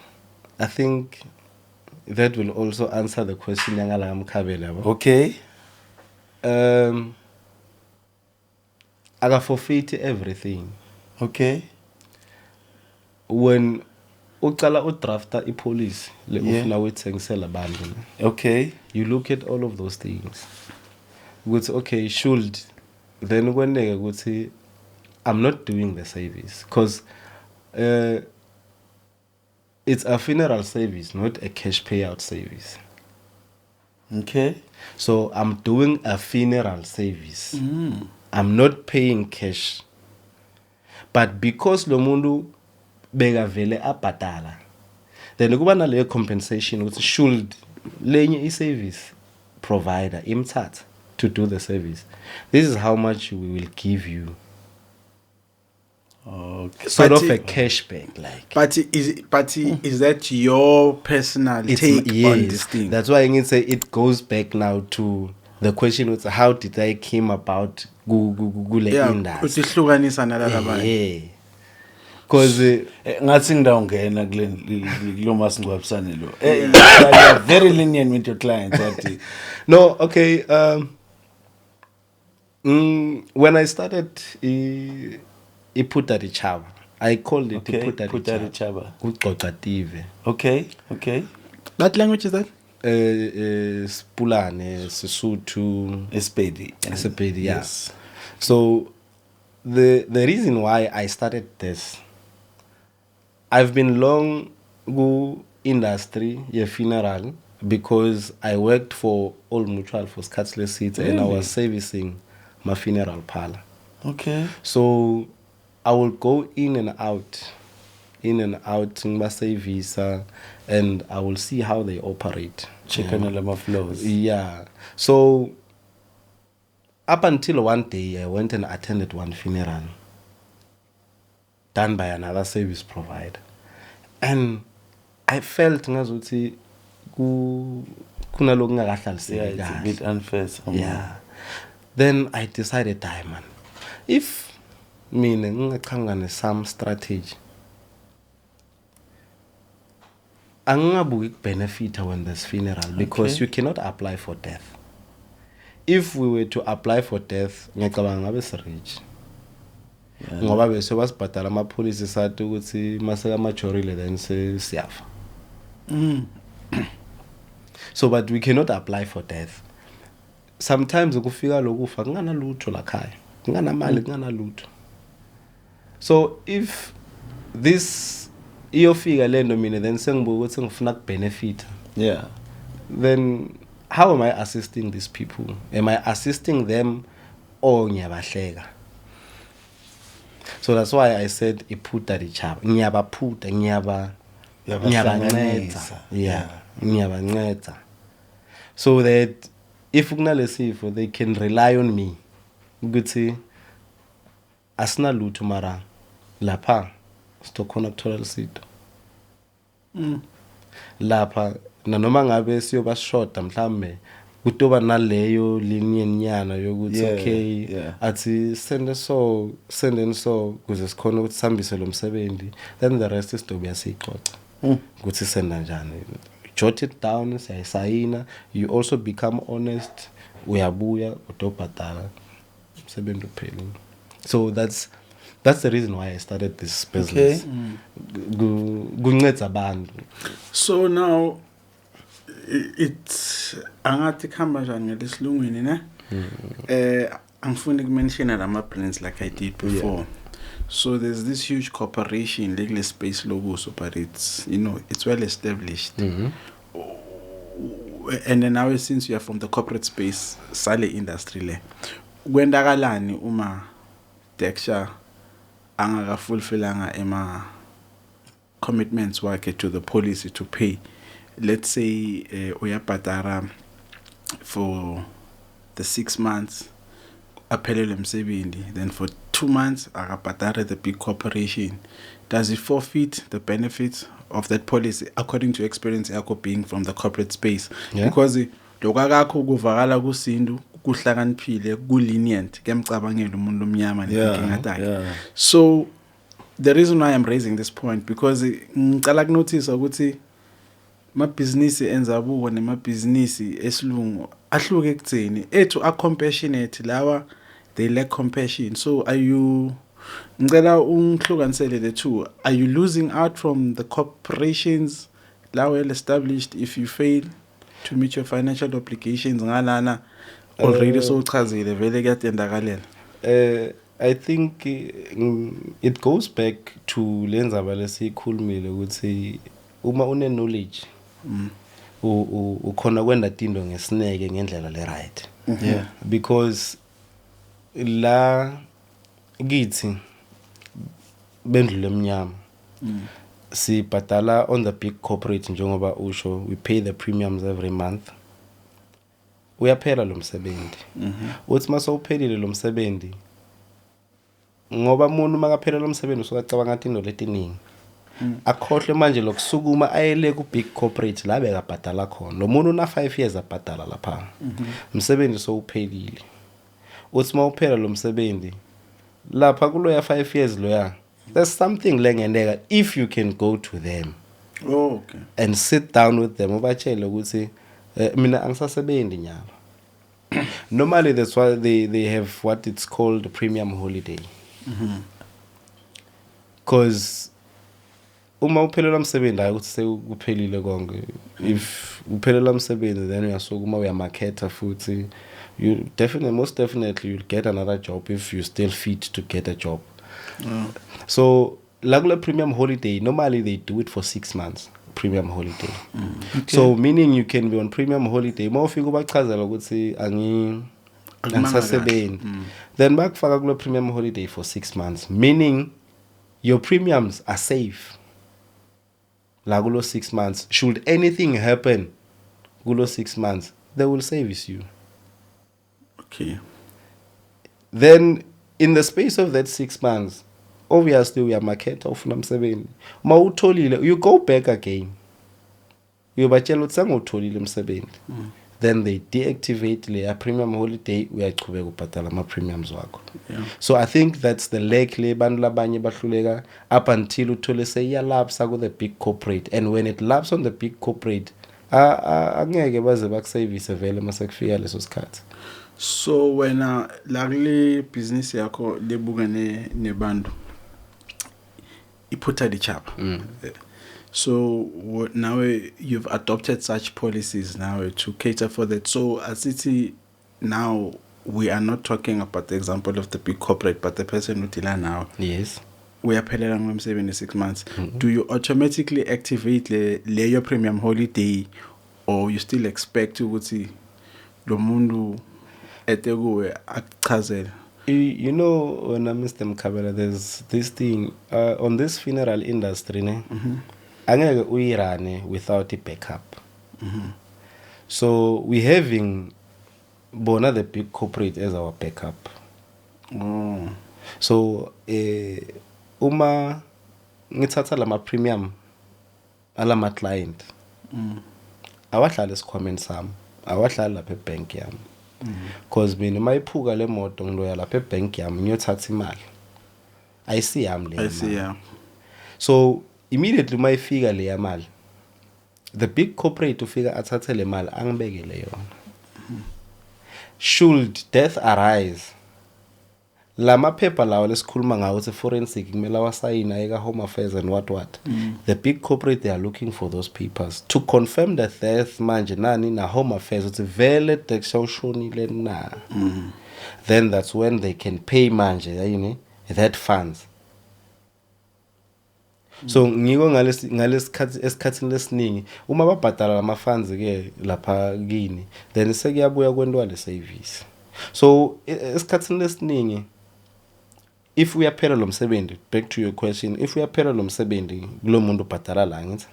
B: I think that will also answer the question yangala kaMkhabela, yabo. Aka forfeit everything. When ucala udrafta ipolicy le ufuna uyithengisela abantu ne, you look at all of those things ukuthi okay, should then kweneke ukuthi I'm not doing the service, because it's a funeral service, not a cash payout service. So I'm doing a funeral service, I'm not paying cash, but because lo muntu bekavele abhadala, then kuba naleyo compensation ukuthi should lenye i-service provider imthatha to do the service, this is how much we will give you. Sort
C: But
B: of a cashback like.
C: But is that your personal
B: It's
C: take
B: yes,
C: on this thing?
B: That's why ngithi say it goes back now to the question with how did I came about kule industry.
C: Uthi hlukanisa nalaba abanye.
B: Yeah, because
A: Ngathi ngidawungena kule kulo masingcwabisane lo. You are very lenient with your clients, athi.
B: No, okay, when I started iPhuta Ditšhaba, I called it iPhuta
A: Phuta
B: Ditšhaba.
A: Ditšhaba.
B: Kucoca tive.
A: Okay.
C: That language is that?
B: Sipulane, Sesotho,
A: Sepedi.
B: Sepedi, yeah.
A: Yes.
B: So the reason why I started this, I've been long ku industry ye funeral because I worked for Old Mutual for sikhathi lesithe and I
A: Really?
B: was servicing my funeral parlor. So I will go in and out ngibasevisa, and I will see how they operate.
A: Check on lama flows.
B: Yeah. So up until one day I went and attended one funeral done by another service provider. And I felt ngazuthi ku kunaloku ngakahlaliseki
A: Yeah, it's a
B: kahle.
A: bit unfair somehow.
B: Yeah. Then I decided, die man. If mina ngingaqhamuka ne some strategy, angingabuki kubenefita when there's funeral because you cannot apply for death. If we were to apply for death, ngiyacabanga ngabe si-rich. Ngoba bese basibhadala amapholisi sathi ukuthi maseka majorile then siyafa. So but we cannot apply for death. Sometimes kufika lokufa kunganalutho lakhaya, kunganamali, kunganalutho. So if this iyofika lento mina then sengibuka ukuthi ngifuna kubenefita, then how am I assisting these people? Am I assisting them or ngiyabahleka? So that's why I said iphutha lichaba. Ngiyabaphutha, ngiyabanceda. Yeah, ngiyabanceda. So that if kunalesifo they can rely on me. Ukuthi asinalutho mara lapha sitokhona ukuthola lisito. Lapha nanoma ngabe siyoba shoda mhlambe kutoba naleyo linyanyana yokuthi okay athi send so send and so kuze sikhona ukuthi sihambise lo msebenzi, then the rest is tobe siyixoxa ukuthi senda njani. Jot it down, siyayisayina, you also become honest, uyabuya udobhadala umsebenzi uphelile. So that's the reason why I started this business. Kunceda abantu.
C: So now it's angathi kuhamba njani ngelesilungwini ne? Angifuni ukumention lama brands like I did before.
B: Yeah.
C: So there's this huge corporation legal space logo, so but it's, you know, it's well established.
B: Mm-hmm.
C: And then now since you are from the corporate space sale industry le, kwendakalani uma Dexter angaka fulfillanga ema commitments wakhe to the policy to pay? Let's say uyabhadara for the 6 months aphelele emsebenzi, then for 2 months akabhadare the big corporation. Does it forfeit the benefits of that policy according to experience yakho being from the corporate space?
B: Yeah.
C: Because lokakakho kuvakala kusindu kuhlakaniphile kulenient kuyamcabangela umuntu omnyama nenkinga takhe. So the reason why I'm raising this point because ngicala kunotice ukuthi mabhizinisi enzabuko nemabhizinisi esilungu ahluke ekutheni ethu are compassionate, lawa they lack compassion. So are you, ngicela ungihlukanisele the two, are you losing out from the corporations la well established if you fail to meet your financial obligations ngalana already? So uchazile vele kuyatendakalela.
B: I think it goes back to lenzaba lesikhulumile ukuthi uma une knowledge ukhona kwenda tinto ngesineke ngendlela le right.
A: Yeah.
B: Because la kithi bendlule emnyama sibhadala on the big corporate njengoba usho, we pay the premiums every month. Uyaphela lo msebenzi. Uthi mase uphelile lo msebenzi, ngoba umuntu makaphela lo msebenzi usukacabanga ngathi into letiningi. Akhohlwe manje lokusukuma ayele ku big corporate la bekabhadala khona. Lo muntu una 5 years abhadala lapha. Umsebenzi sowuphelile. Uthi mawuphela lo msebenzi lapha kuloya 5 years loya, there's something lengeneka if you can go to them.
C: Oh, okay.
B: And sit down with them ubatshele ukuthi mina angisasebenzi nyalo. Normally that's why they have what it's called premium holiday. Because uma uphelelwa umsebenzi hayi ukuthi sekuphelile konke. If uphelelwa umsebenzi then uyasukuma uyamaketha futhi, you definitely, most definitely you'll get another job if you're still fit to get a job. So La kule premium holiday, normally they do it for 6 months, premium holiday. So meaning you can be on premium holiday, uma ufika ubachazela ukuthi
C: Akumanga
B: angisasebenzi, then bakufaka kule premium holiday for 6 months, meaning your premiums are safe la kulo 6 months. Should anything happen kulo 6 months, they will service you. Then in the space of that 6 months, obviously uyamaketha, ufuna umsebenzi. Uma utholile, you go back again, uyobatshela ukuthi sengutholile umsebenzi. Then they deactivate leya premium holiday, uyachubeka ubhadala ama-premiums wakho. So I think that's the lack le bantu labanye bahluleka up until uthole seyiyalapsa ku-the big corporate, and when it lapse on the big corporate, angeke baze bakusevise vele mase kufika leso sikhathi.
C: So wena la kule business yakho lebukane nebantu iphutha lichapha, so now you've adopted such policies now to cater for that. So asithi now we are not talking about the example of the big corporate, but the person who deala now, uyaphelela ngomsebenzi 6 months, do you automatically activate leyo premium holiday, or you still expect ukuthi lo muntu ete kuwe akuchazele?
B: You know, when Mr. Mkhabela, there's this thing on this funeral industry, ne? Angeke uyirane without a backup. So we having bona the big corporate as our backup. So uma ngithatha lama premium alama client, awahlala esikhwameni sami, awahlali lapha ebank yami, because mina mayiphuka le moto, ngiloya lapha ebank yami ngiyothatha imali, ayisiyami le
C: I see.
B: mali. So immediately mayifika leya mali, the big corporate ufika athathe le mali angibekele yona. Should death arise, lamaphepha lawo lesikhuluma ngawo ukuthi forensic kumele awasayine aye ka-Home Affairs and what what, the big corporate, they are looking for those papers to confirm the death. Manje nani na-Home Affairs ukuthi vele Dexter ushonile na, then that's when they can pay manje yini that funds. So ngiko ngalesikhathi, esikhathini lesiningi uma babhadala lama funds ke lapha kini, then sekuyabuya kwentiwa le service. So esikhathini lesiningi, if uyaphela lo msebenzi, back to your question, if uyaphela lo msebenzi kulo muntu ubhadala la, ngithi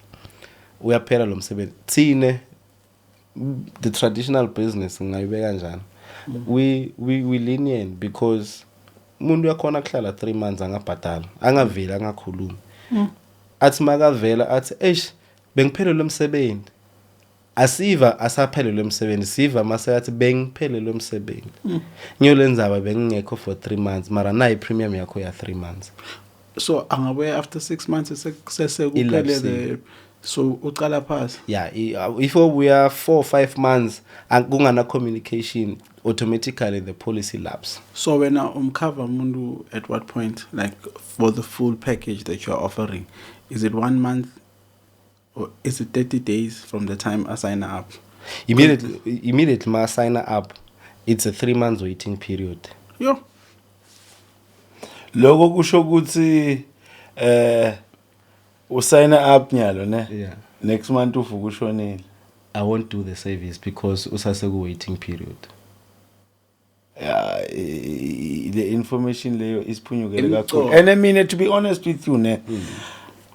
B: uyaphela lo msebenzi, thine the traditional business, ngingayibeka kanjani, we lenient because umuntu uyakhona kuhlala 3 months angabhadala, angaveli, angakhulumi. Athi makavela athi, "Eish, bengiphelelwe umsebenzi." Asiva asaphelelwe umsebenzi, siva mase athi, "Bengiphelelwe umsebenzi." Ngiyolenzaba bengingekho for 3 months, mara nayi premium yakho ya 3 months.
C: So angabuya after 6 months sesekuphele
B: Ilapsile.
C: the so uqala phasi?
B: Yeah, if ubuya 4 5 months kungana communication, automatically the policy lapse.
C: So wena umcover umuntu at what point, like for the full package that you are offering? Is it 1 month or is it 30 days from the time I sign up?
B: Immediately ma sign up, it's a 3 months waiting period.
C: Yo.
A: Lokho kusho ukuthi usayina up nyalo, ne?
B: Yeah.
A: Next month uvuka ushonile.
B: I won't do the service because usase ku waiting period.
A: Yeah, the information leyo isiphunyukele
C: Imcoka.
A: kakhulu, and mina, to be honest with you, ne,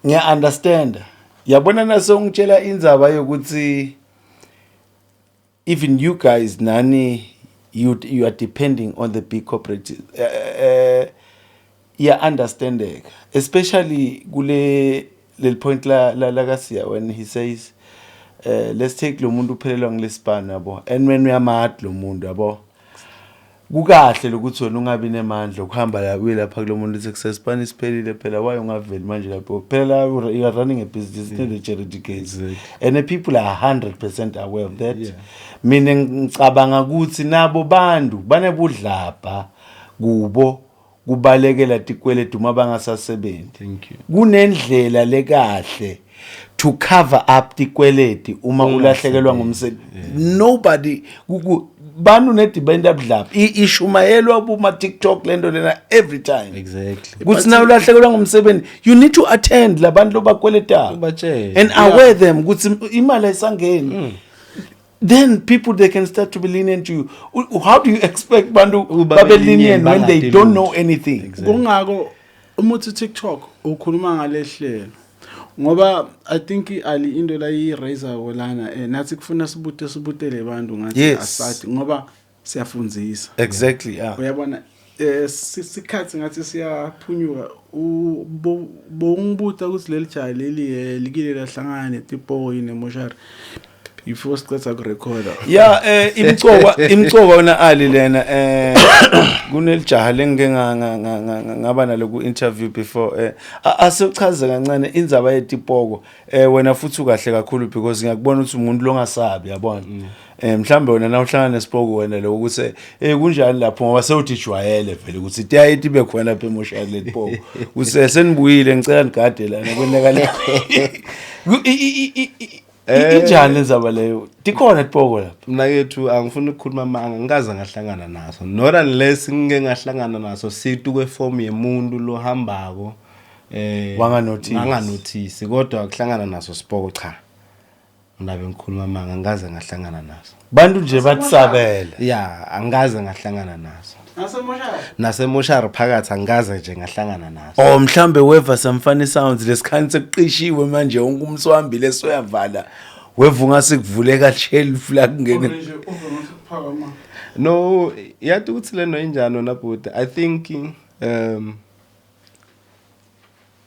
A: ngiya understand. Yabona naso ngitshela indzaba yokuthi even you guys nani, you are depending on the big corporate, iya understandeka, especially kule leli point la kaSiya when he says, let's take lo muntu uphelelwa ngilesibani, yabo, and when uyamad lo muntu, yabo, kukahle lokuthi wena ungabi nemandla ukuhamba la uye lapha kulo muntu success sipani siphelile phela. Why ungaveli manje lapho phela? You are running a business, not a charity case, and the people are 100% aware of that. Mina ngicabanga ukuthi nabo bantu banebudlabha kubo kubalekela tikweletu uma bangasasebenzi.
B: Thank you.
A: Kunendlela lekahle to cover up tikweleti uma ulahlekelwa ngumsebenzi. Nobody Bantu nedibenda budlapha ishumayelwa kuma TikTok lento lena every time. Kuthi na ulahlekelwa ngumsebenzi, you need to attend labantu lobakweletayo
B: Ubatshele.
A: And aware them ukuthi imali ayisangeni, then people, they can start to be lenient to you. How do you expect bantu
B: Ukuba
A: babe
B: be
A: lenient
B: lenient
A: when they
B: bangadi
A: don't
B: lutho?
A: know anything?
C: Kungako uma uthi TikTok ukhuluma ngalehlelo, ngoba I think ali into la yi-raise lana, nathi kufuna sibute, sibutele abantu ngathi asathi ngoba siyafundzisa. Uyabona, sikhathi ngathi siyaphunyuka. Bongibuta ukuthi leli jaha leli, likile lahlangana netipoko yini emoshari before sicetha kurekhoda.
A: Ya, imcoka wena Ali lena, kunelijaha lengike ngaba nalo ku interview before. Asichaze kancane indzaba yetipoko. Wena futhi ukahle kakhulu because ngiyakubona ukuthi umuntu longasabi, yabona. Mhlambe wena na uhlangana nesipoko wena lo ukuthi kunjani lapho, ngoba sewuthi jwayele vele ukuthi tiyayithi ibe khona lapha emoshari letipoko, ukuthi senibuyile, ngicela nigade lana kwenakala. Injani lenzaba leyo? Tikhona tipoko lapha?
B: Mnakethu, angifuni ukukhuluma amanga, ngikaze ngahlangana naso, not unless ngike ngahlangana naso situ kweform yemuntu lohambako
A: Wanganothisi.
B: Wanganothisi, kodwa kuhlangana naso sipoko, cha, ngabe ngikhuluma amanga, angikaze ngahlangana naso.
A: Bantu nje bakusabela.
B: Ya, angikaze ngahlangana naso.
C: Nasemoshari?
B: Nasemoshari phakathi angikaze nje ngahlangana naso.
A: Oh, mhlambe weva some funny sounds lesikhathi sekuqishiwe manje, wonke umswambile soyavala, weva ungase kuvuleka shelf la kungene.
C: Nje uve ngathi kuphakama.
B: No, yathi ukuthi lento injani wena bhuti, I think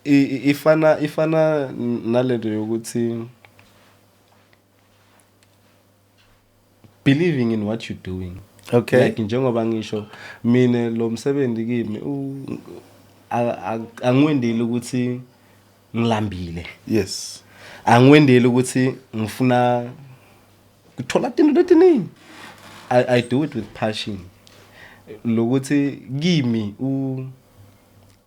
B: ifana nalento yokuthi believing in what you're doing. Like njengoba ngisho mina, lo msebenzi kimi angiwendeli ukuthi ngilambile. Angiwendeli ukuthi ngifuna kuthola tinto letiningi. I do it with passion, lokuthi kimi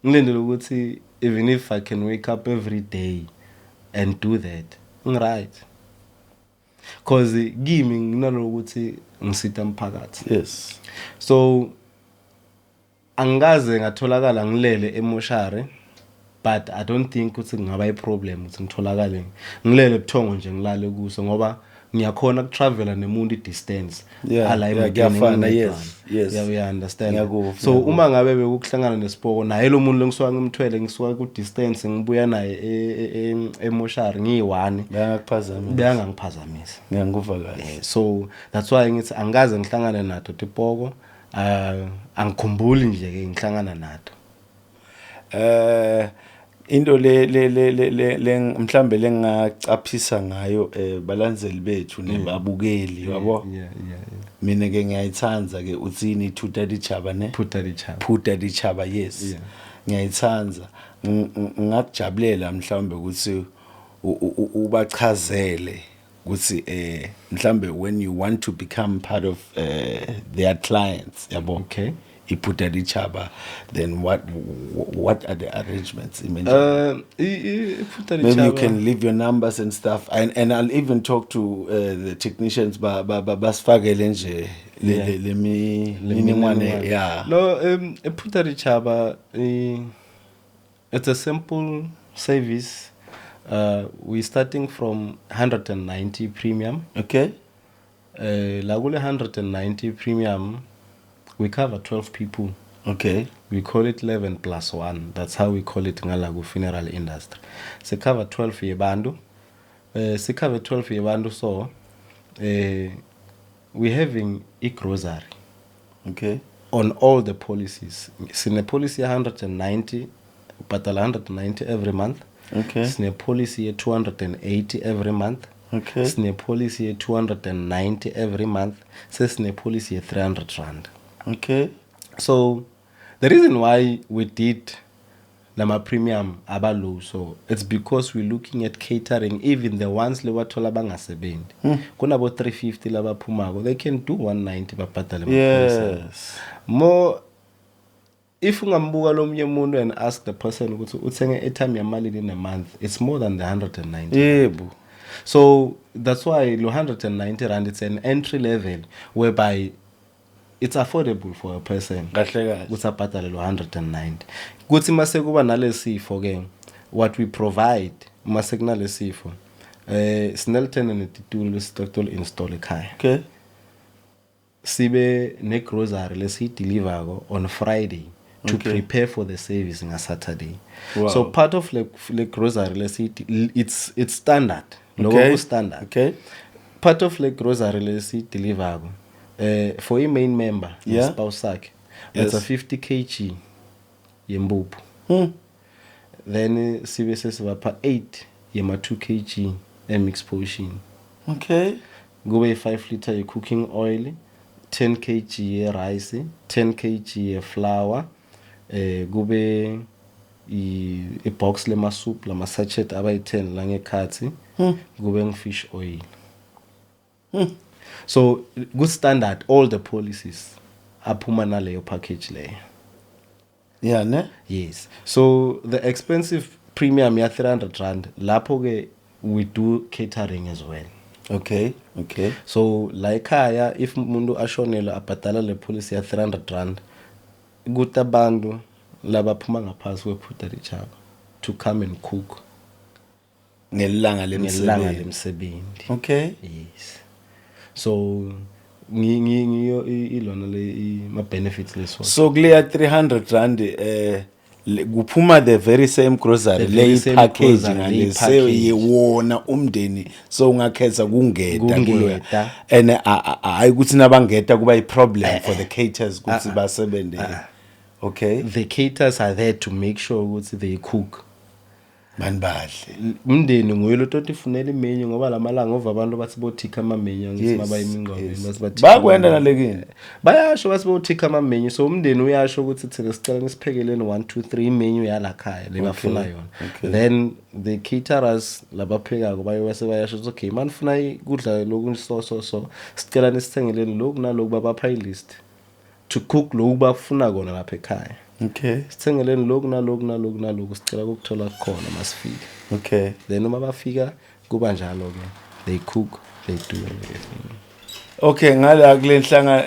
B: ngilindele ukuthi even if I can wake up every day and do that, ngiright, cause kimi nginalokuthi ngisita umphakathi. So angikaze ngatholakala ngilele emoshari, but I don't think ukuthi kungaba iproblem ukuthi ngitholakale ngilele buthongo nje, ngilale kuso, ngoba ngiyakhona ukutravela nemuntu i-distance ala emotweni
A: Kuyafana,
B: ngingedwana.
A: yes.
B: Yeah, uya understand?
A: Ngiyakuva,
B: So
A: ngiyakuva.
B: uma ngabe bekuhlangana nesipoko naye lo muntu lengisuka ngimthwele, ngisuka ku distance ngibuya naye emoshari ngiyi-one,
A: Bayangakuphazamisa.
B: Beyangangiphazamisa.
A: Ngiyanguva kahle.
B: So that's why ngithi angikaze ngihlangane nato tipoko, angikhumbuli nje ke ngihlangana nato.
A: Into le mhlambe lengacaphisa ngayo balandzeli bethu nebabukeli, yabo,
B: yeah.
A: Mina ke ngiyayithanda ke, uthini, Thuta Ditjhaba ne?
B: Phutha Ditjhaba.
A: Phutha Ditjhaba, yes. Ngiyayithanda. Ngakujabulela mhlawumbe ukuthi ubachazele ukuthi mhlambe when you want to become part of their clients, yabo, iPhutha Ditjhaba, then what are the arrangements? Imagine.
B: IPhutha
A: Maybe you
B: Ditjhaba-
A: can leave your numbers and stuff, and I'll even talk to the technicians ba basifakele nje le le
B: Le
A: mininingwane.
B: mininingwane.
A: Yeah.
B: No, iPhutha Ditjhaba, it's a simple service. We're starting from 190 premium. La kule 190 premium we cover 12 people. We call it 11 plus 1. That's how we call it ngala ku funeral industry. Se cover 12 yebantu, se cover 12 yebantu. So we having i-grocery on all the policies. Sine policy ya 190, ubhadala 190 every month. Sine policy ye 280 every month. Sine policy ye 290 every month. Sesine policy ye 300 rand. So the reason why we did lama premium aba low, so it's because we're looking at catering even the ones lebathola bangasebenzi. Kunabo 350 labaphumako, they can do 190 babhadale ama-policy. More if ungambuka lomunye umuntu and ask the person ukuthi uthenge airtime yamalini in a month, it's more than the 190. So that's why lo 190 rand, it's an entry level whereby It's affordable for a person
A: Kahle kahle.
B: Ukuthi abhadale lo 190. Kuthi mase kuba nalesifo ke, what we provide mase kunalesifo, sinelithende netitulo lesitoctol install ekhaya. Sibe negrocery lesiyideliverako on Friday to prepare for the service nga-Saturday. So part of le grocery lesiyi, it's standard lokho, ku-standard. Part of le grocery lesiyideliverako, for i-main member nespouse sakhe, it's a 50 kg yempuphu. Then sibe sesibapha 8 yema 2 kg e-mix portion. Kube i-5 liter ye-cooking oil, 10 kg ye-rice, 10 kg ye-flour, kube i-box lema-soup lama-sachet abayi-10 langekhathi, kube ngi-fish oil. So ku-standard, all the policies aphuma naleyo package leyo.
A: Yeah, ne?
B: Yes, so the expensive premium ya 300 rand, lapho ke we do catering as well. So la ekhaya, if umuntu ashonelwe abhadala le policy ya 300 rand, kuthi abantu labaphuma ngaphasi kwePhuthaditjhaba to come and cook
A: ngelanga
B: ngelanga
A: lemsebenzi.
B: Lemsebenzi. Yes, so ngiyo ilona le ma benefits leso.
A: So kuleya 300 rand, kuphuma the very same grocery?
B: The very
A: Le
B: same
A: package
B: grocery,
A: ngale
B: le package.
A: Wona umndeni so ungakhetha kungeta kuloya.
B: Kungeta.
A: And hayi ukuthi nabangeta kuba i problem for the caterers ukuthi basebenze. Okay.
B: The caterers are there to make sure ukuthi they cook.
A: Mani badle.
B: Umndeni nguye lo toti ifunela imenyu, ngoba lamalanga ova abantu bathi bothikha amamenyu, angithi mabaye emingcwabeni bathi bathikha
A: Bayakwenda
B: amamenyu.
A: nalekini.
B: Bayasho bathi bothikha amamenyu, so umndeni uyasho ukuthi thina sicela nisiphekeleni 1 2 3, imenyu yalakhaya le bafuna yona. Then the caterers labaphekako baye base bayasho ukuthi okay, manifuna kudla lokhu, so so so sicela nisithengeleni lokhu naloku, babapha i-list to cook lokhu bafuna kona lapha ekhaya. Sithengeleni lokhu naloku naloku naloku, sicela ukuthola khona masifika. Then uma bafika kuba njalo ke, they cook, they do everything.
A: Okay, ngala kule nhlanga,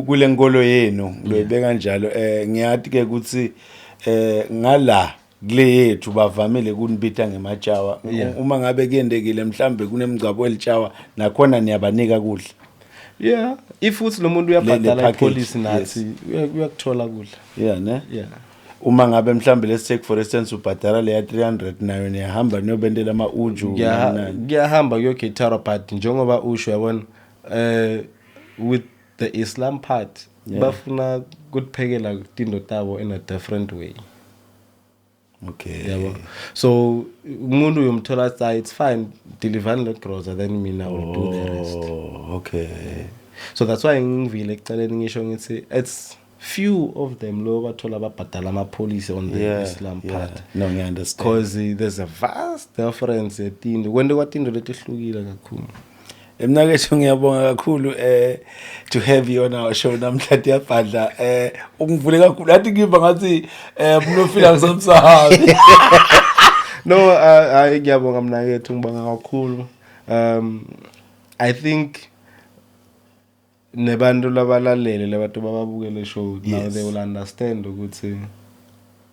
A: kule nkolo yenu loyibeka kanjalo, ngiyathi ke ukuthi ngala kule yethu bavamile kunibita ngematshawa. Uma ngabe kuyendekile mhlambe kunemgcwabo elitshawa, nakhona niyabanika kudla?
B: Yeah, if futhi lo muntu
A: Le
B: uyabhadala
A: package,
B: ipolicy nathi, uyakuthola kudla.
A: Yeah, ne?
B: Yeah.
A: Uma ngabe mhlambe, let's take for instance, ubhadala leya 300, nayo niyahamba niyobendela ama-uju? Nani?
B: Kuyahamba kuyogithara, but njengoba usho, yabona, with the Islam part, bafuna kuphekela tindo tabo in a different way. Yabo, so umuntu uyomthola athi, "Ah, it's fine, deliver le grocer, then mina will do the rest."
A: Oh, okay.
B: So that's why ngivile ekucaleni ngisho ngithi it's few of them lo bathola babhadala ama-policy on the Islam part.
A: No, ngiya-understand.
B: Because there's a vast difference yetinto, kwente kwatinto letihlukile kakhulu.
A: Mnakethu, ngiyabonga kakhulu to have you on our show namhlanje. Yabhadla, ungivule kakhulu, athi ngiva ngathi mnofila ngisemsahabi.
B: No, hayi, ngiyabonga mnakethu, ngibonga kakhulu. I think nebantu labalalele, labantu bababukele show now, they will understand ukuthi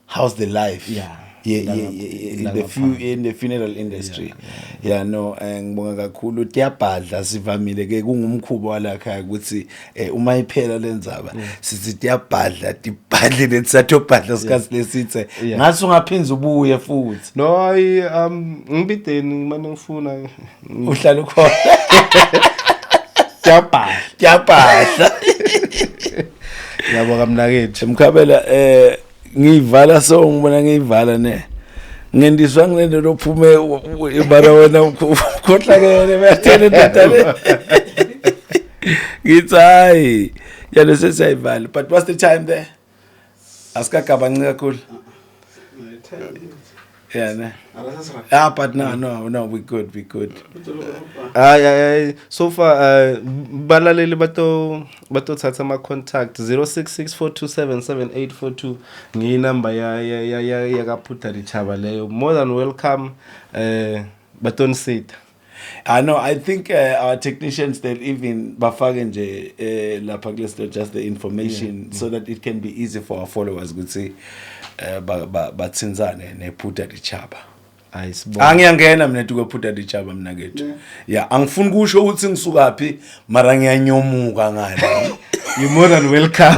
A: how's the life, yeah, in the few in the funeral industry. Yeah, no, ngibonga kakhulu. Tiyabhadla, sivamile ke, kungumkhubo walakhaya ukuthi uma iphela lenzaba sithi tiyabhadla, tibhadle letsatobhadla sikhathi lesithe. Ngathi ungaphinza ubuye futhi.
B: No, hayi, ngibideni ngimane ngifuna.
A: Uhlala ukhona.
B: Kuyabhadla.
A: Tiyabhadla.
B: Ngiyabonga mnakethu.
A: Mkhabela, ngiyivala, so ngibona ngiyivala ne ngendiswa ngilento lophume ibara wena ukhohlakele, bayathela indoda le, ngithi hayi yalo sesiyayivala. But what's the time there? Asikagabanci kakhulu, yeah, ne? Ah, but no, we good, we good.
B: Hayi hayi, so far, balaleli bato batothatha ama contact 0664277842, ngiyinamba ya ya ya ya kaPhuthaditjhaba leyo. More than welcome, batonisita.
A: I know, I think our technicians, they'll even bafake nje lapha kulesto just the information so that it can be easy for our followers ukuthi batsinzane nePhuta Dichaba.
B: Ayisibona.
A: Angiyangena mina tukwePhuta Dichaba mina kethu. Yeah, angifuni kusho ukuthi ngisukaphi, mara ngiyanyomuka ngale.
B: You're more than welcome.